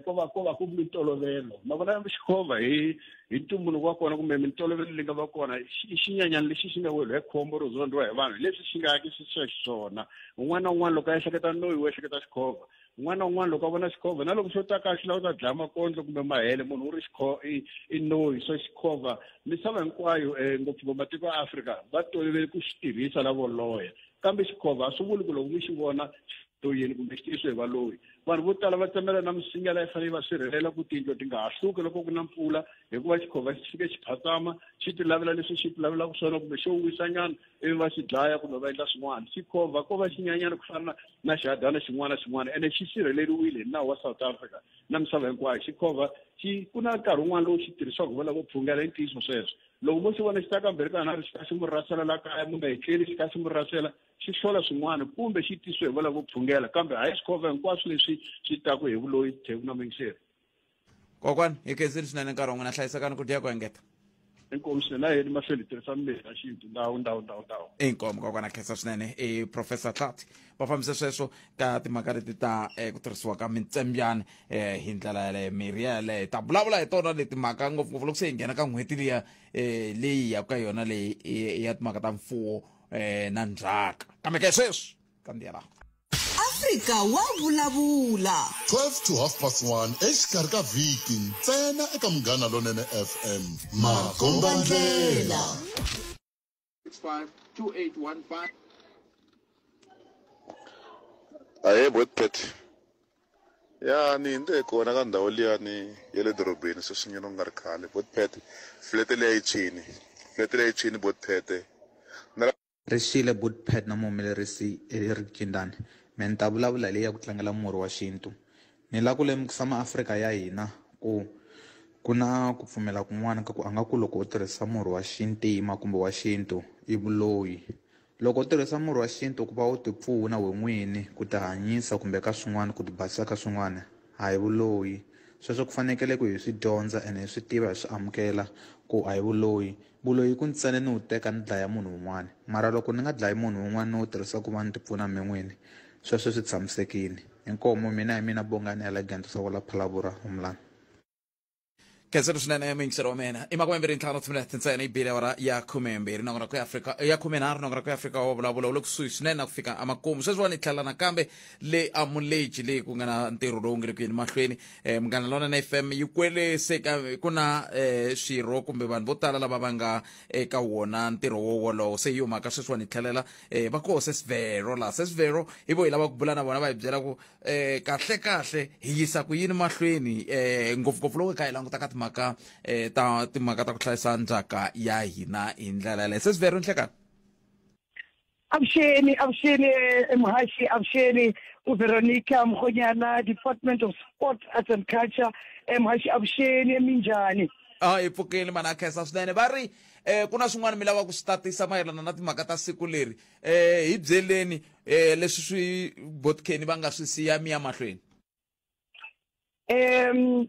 ko va ku mintolovelo. Ma vona xikhovha hi ntumbuluko wa kona kumbe mintolovelo leyi nga va kona, i xinyanyana lexi xi nga weriwa hi khombo ro zondiwa hi vanhu, leswi xi nga yaki xiswona. Un'wana na un'wana loko a ehleketa noyi u ehleketa xikhovha, un'wana na un'wana loko a vona xikhovha na loko xo ta ka xi lava ku ta dlaya makondlo kumbe mahele, munhu u ri i noyi. So xikhovha misava hinkwayo, ngopfungopfu matiko ya Afrika va tolovele ku xi tirhisa lavo loya, kambe xikhovha a swi vuli ku loko mi xi vona loyini kumbe xi tirhisiwe hi valoyi. Vanhu vo tala va tsemela na misinya leyi fanele va sirhelela ku tiyindlu ti nga ha hluki loko ku na mpfula, hikuva xikhovha xi fike xi phatsama xi ti lavela leswi xi ti lavelaka swona kumbe xo wisanyana ivi va xi dlaya kumbe va endla swin'wana. Xikhovha ko va xinyanyana ku fana na xihadyana xin'wana na xin'wana, ene xi sirheleriwile hi nawu wa South Africa na misava hinkwayo. Xikhovha xi ku na nkarhi wun'wana lowu xi tirhisiwaka hi valava phungela, i ntiyiso sweswo. Loko mo xi vona xi ta kambirhi ka nharhu xi ka xi mu rasela la kaya, mi nga etleli xi ka xi mu rasela, xi hlola swin'wana kumbe xi tisiwe hi valava phungela, kambe hayi xikhovha hinkwaswo leswi swi taku hi vuloyi. Thevu na muyingiseri. Kokwani, hi khensile swinene nkarhi wa n'wina, hlayisekani ku dya ku engeta. Inkomu swinene, a yeni mahlweni hi tirhisa mimirhi ya xintu. Ndhawu, ndhawu, ndhawu, ndhawu. Inkomu kokwana, khensa swinene. I Professor Tlati va fambise sweswo ka timhaka leti ta ku tirhisiwa ka mintsembyani hi ndlela yaleyo, mirhi yaleyo. Ta vulavula hi tona leti mhaka ngopfungopfu loko se hi nghena ka n'hweti liya leyi ya ka yona leyi ya timhaka ta mfuwo na ndzhaka. Kambe ke sweswi ka ndlela Afrika wa vulavula. 12 to half past 1 exikarhi ka vhiki ntsena eka Munghana Lonene FM. Makombandlela. 652815. Ahee Botpet. Ya ni hindze kona ka ndhawu liyani ya le dorobeni sweswinyana ku nga ri khale. Botpet flete liya yi tshwini. Flete liya yi tshwini Botpet. Na Rixile Botpet na muhumelerisi Eric Jindani. Me ni ta vulavula hi leyi ya ku tlangela murhi wa xintu. Ni lava ku lemukisa maAfrika ya hina ku ku na ku pfumela kun'wana ka ku a nga ku loko u tirhisa murhi wa xintima kumbe wa xintu i vuloyi. Loko u tirhisa murhi wa xintu ku va u ti pfuna we n'wini ku tihanyisa kumbe ka swin'wana ku ti basisa ka swin'wana a hi vuloyi. Sweswo ku fanekele ku hi swi dyondza ene hi swi tiva hi swi amukela ku a hi vuloyi. Vuloyi ku ntsena ni wu teka ni dlaya munhu un'wana mara loko ni nga dlayi munhu un'wana ni wu tirhisa ku va ni ti pfuna me n'wini sweswo swi tshamisekile. Inkomu mina hi mina Bongani Elegant Sawula Phalaborwa Umlando. Khensani swinene muyingiseri wa mina i makumembirhi ntlhanu timinete ntsena yi bile awara ya khumembirhi nongonoko ya afrika ya khumenharhu nongonoko ya afrika wa vulavula wu le kusuhi swinene na ku fika emakumu sweswiwani hi tlhela nakambe le amuleji leyi ku nga na ntirho lowu nge le ku yeni mahlweni um munghana lonene fm yi kwele se ka ku na um swirho kumbe vanhu vo tala lava va nga eka wona ntirho wo wolowo se hi yo mhaka sweswiwani hi tlhelela um va koho sesivero laha sesivero hi vo hi lava ku bula na vona va hi byela ku eh kahle kahle hi yisa ku yini mahlweni eh ngopfungopfu loko hi kha hi languta ka timhaka eh ta timhaka ta ku hlayisa ndzhaka ya hina hi ndlela yaleyo sesivero nhlekani Avuxeni, avuxeni eh, muhaxi, avuxeni uVeronica Mkhonyana, Department of Sport, Arts and Culture. Eh, muhaxi, avuxeni, minjhani? A hi pfukile mana khensa swinene va ri eh ku na swin'wana mi lava ku swi tatisa mayelana na timhaka ta siku leri eh hi byeleni eh leswi swi botkeni va nga swi siya mi ya mahlweni um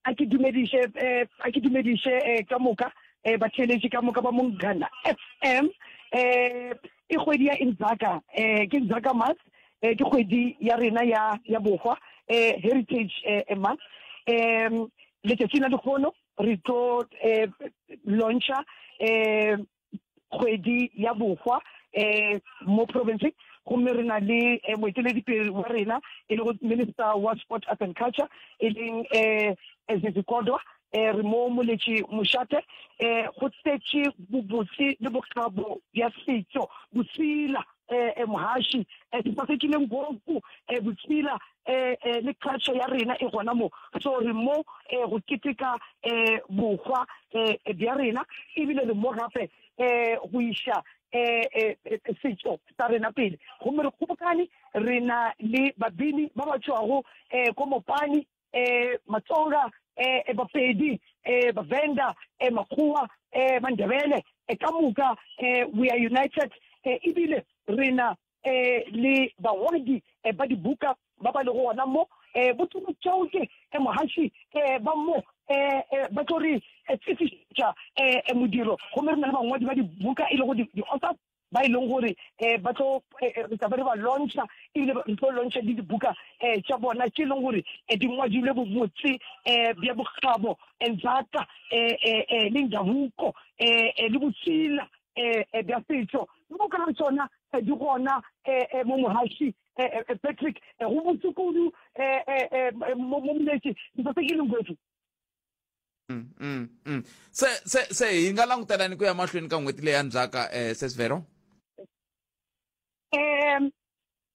a ke dumediše eh, a ke dumediše eh, ka moka eh, batheeletši ka moka ba Monghana FM eh e kgwedi ya Inzaka eh ke Nzaka month eh ke kgwedi ya rena ya ya bohwa eh heritage eh, month um letšatši la lekgono re tlo eh launcha eh kgwedi ya bohwa um mo provinceng gomme re na le eh, moeteledipele wa rena e lego minister wa sport arts and culture e leng um Zizi Kodwa um re mo moletši mošate um go tletše bobotse le bokgabo bja setšo bosila um mohaši um se sasekile ngoku um botsila um le culture ya rena e gona mo so re mo um go keteka um bohwa um bja rena ebile re mo gape um go iša um setšo sa rena pele gomme re kgobokane re na le babini ba ba tšwago um ko mopani eh Matsonga eh Bapedi eh Bavenda eh Makgowa eh Mandebele eh ka moka eh we are united eh ebile rena eh le bangwadi eh ba dibuka ba ba lego gona mo eh botsotsoke eh mohaši eh ba mo eh eh ba tlo re tsefiša eh modiro gomme re na le bangwadi ba dibuka e lego di-authors ba e leng gore um ba tlo eh, eh, re tlabe re ba launcha ebile re tlo launcha le dibuka um tša bona tše e leng gore um di ngwadilwe bobotse um bja bokgabo nzaka um le ndabuko um le botsila um bja setšo mo ka tsona di gona um mo mohaši Patrick go botse kudu um mo moletše se se ke leng kwefu Mm, mm, mm. Se se se hi nga langutelani ku ya mahlweni ka n'hweti leyi ya ndzhaka eh Sesvero? Um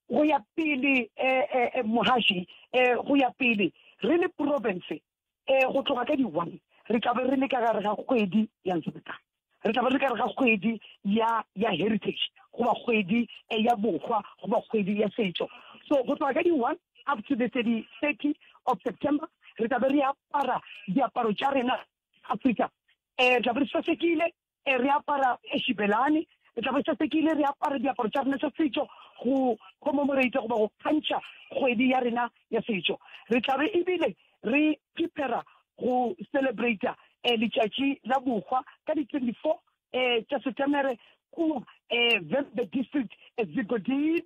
go ya pele eh, eh, eh mohaši eh go ya pele re le province eh go tloga ka di-one re tla be re le ka gare ga kgwedi ya ntsaka re tla be re ka re ga kgwedi ya ya heritage goba kgwedi eh, ya bohwa goba kgwedi ya setšo so go tloga ka di-one up to the 30, 30 of september re tla be re apara diaparo tša rena africa um re tla be re sasekile eh, re apara šibelane re tla be sasekile re apara diaparo tša rena tša setšo go commemorate goba go kgantšha kgwedi ya rena ya setšo re tla be ebile re prepara go celebrata eh, letšatši la bohwa ka di-24 eh, tša Setemere kua eh, Vhembe district eh, Zigodini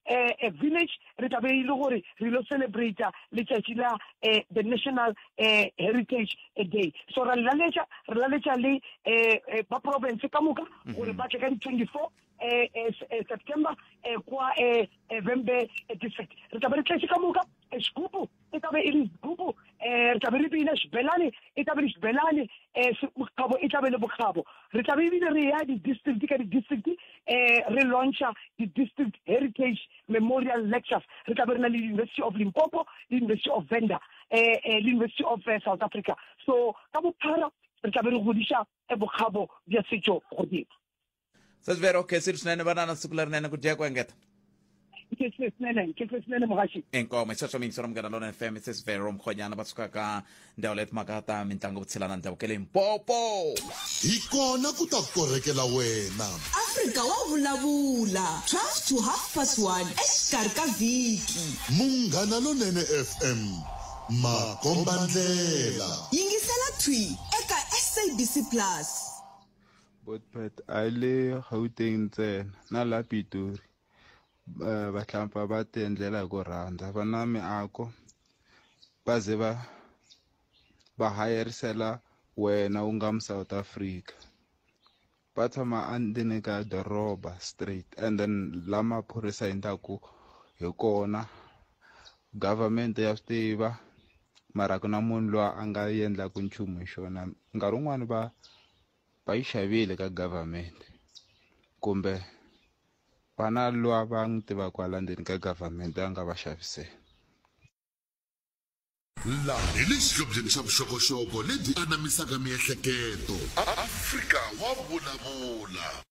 eh, eh, village re tla be e le gore re ilo celebrata letšatši la eh, the national eh, heritage day so ra laletša re laletša le eh, eh, ba province ka moka gore ba tle ka di-24 eh, eh, eh, September eh, kwa eh, eh, Vhembe district re tla be re tletše ka moka eh, sekupu e tla be e le sekupu um re tla be re bina xibelane e tla be le xibelane um bokgabo e tla be le bokgabo re tla be ebile re ya di-district ka di-district um re launcha di-district heritage memorial lectures re tla be re na le University of Limpopo le University of Venda um le University of South Africa so ka bophara re tla be re godiša bokgabo bja setšo godimo Sesivero khensile swinene vanana siku lerinene ku dya ku engeta swinene muhaxi inkomo hi sweswo miyingiselo munghana lona fm sesivero mkhonyana va suka ka ndhawu leyi timhaka ta mitlangu vutshila na ndhavuko limpopo hi kona ku ta korhekela wena Afrika wa vulavula 12 to half past 1 exikarhi ka vhiki Munghana Lonene FM Makombandlela. Yingisela thwi eka SABC Plus. Botpet a yi le Gauteng ntsena na la Pitori eh, vahlampfa va ti endlela hi ku rhandza va na miako va ze va va hayerisela wena u nga mu South Africa va tshama endzeni ka doroba straight and then la maphorisa endlaku hi kona government ya swi tiva mara ku na munhu loyi a nga endlaku nchumu hi xona nkarhi wun'wani va va yi xavile ka government kumbe va na loyi va n'wi tivaka kwala ndzeni ka government a nga va xavisela. Laha hi le xihlobyeni xa vuxokoxoko lebyi anamisaka miehleketo. Afrika wa vulavula.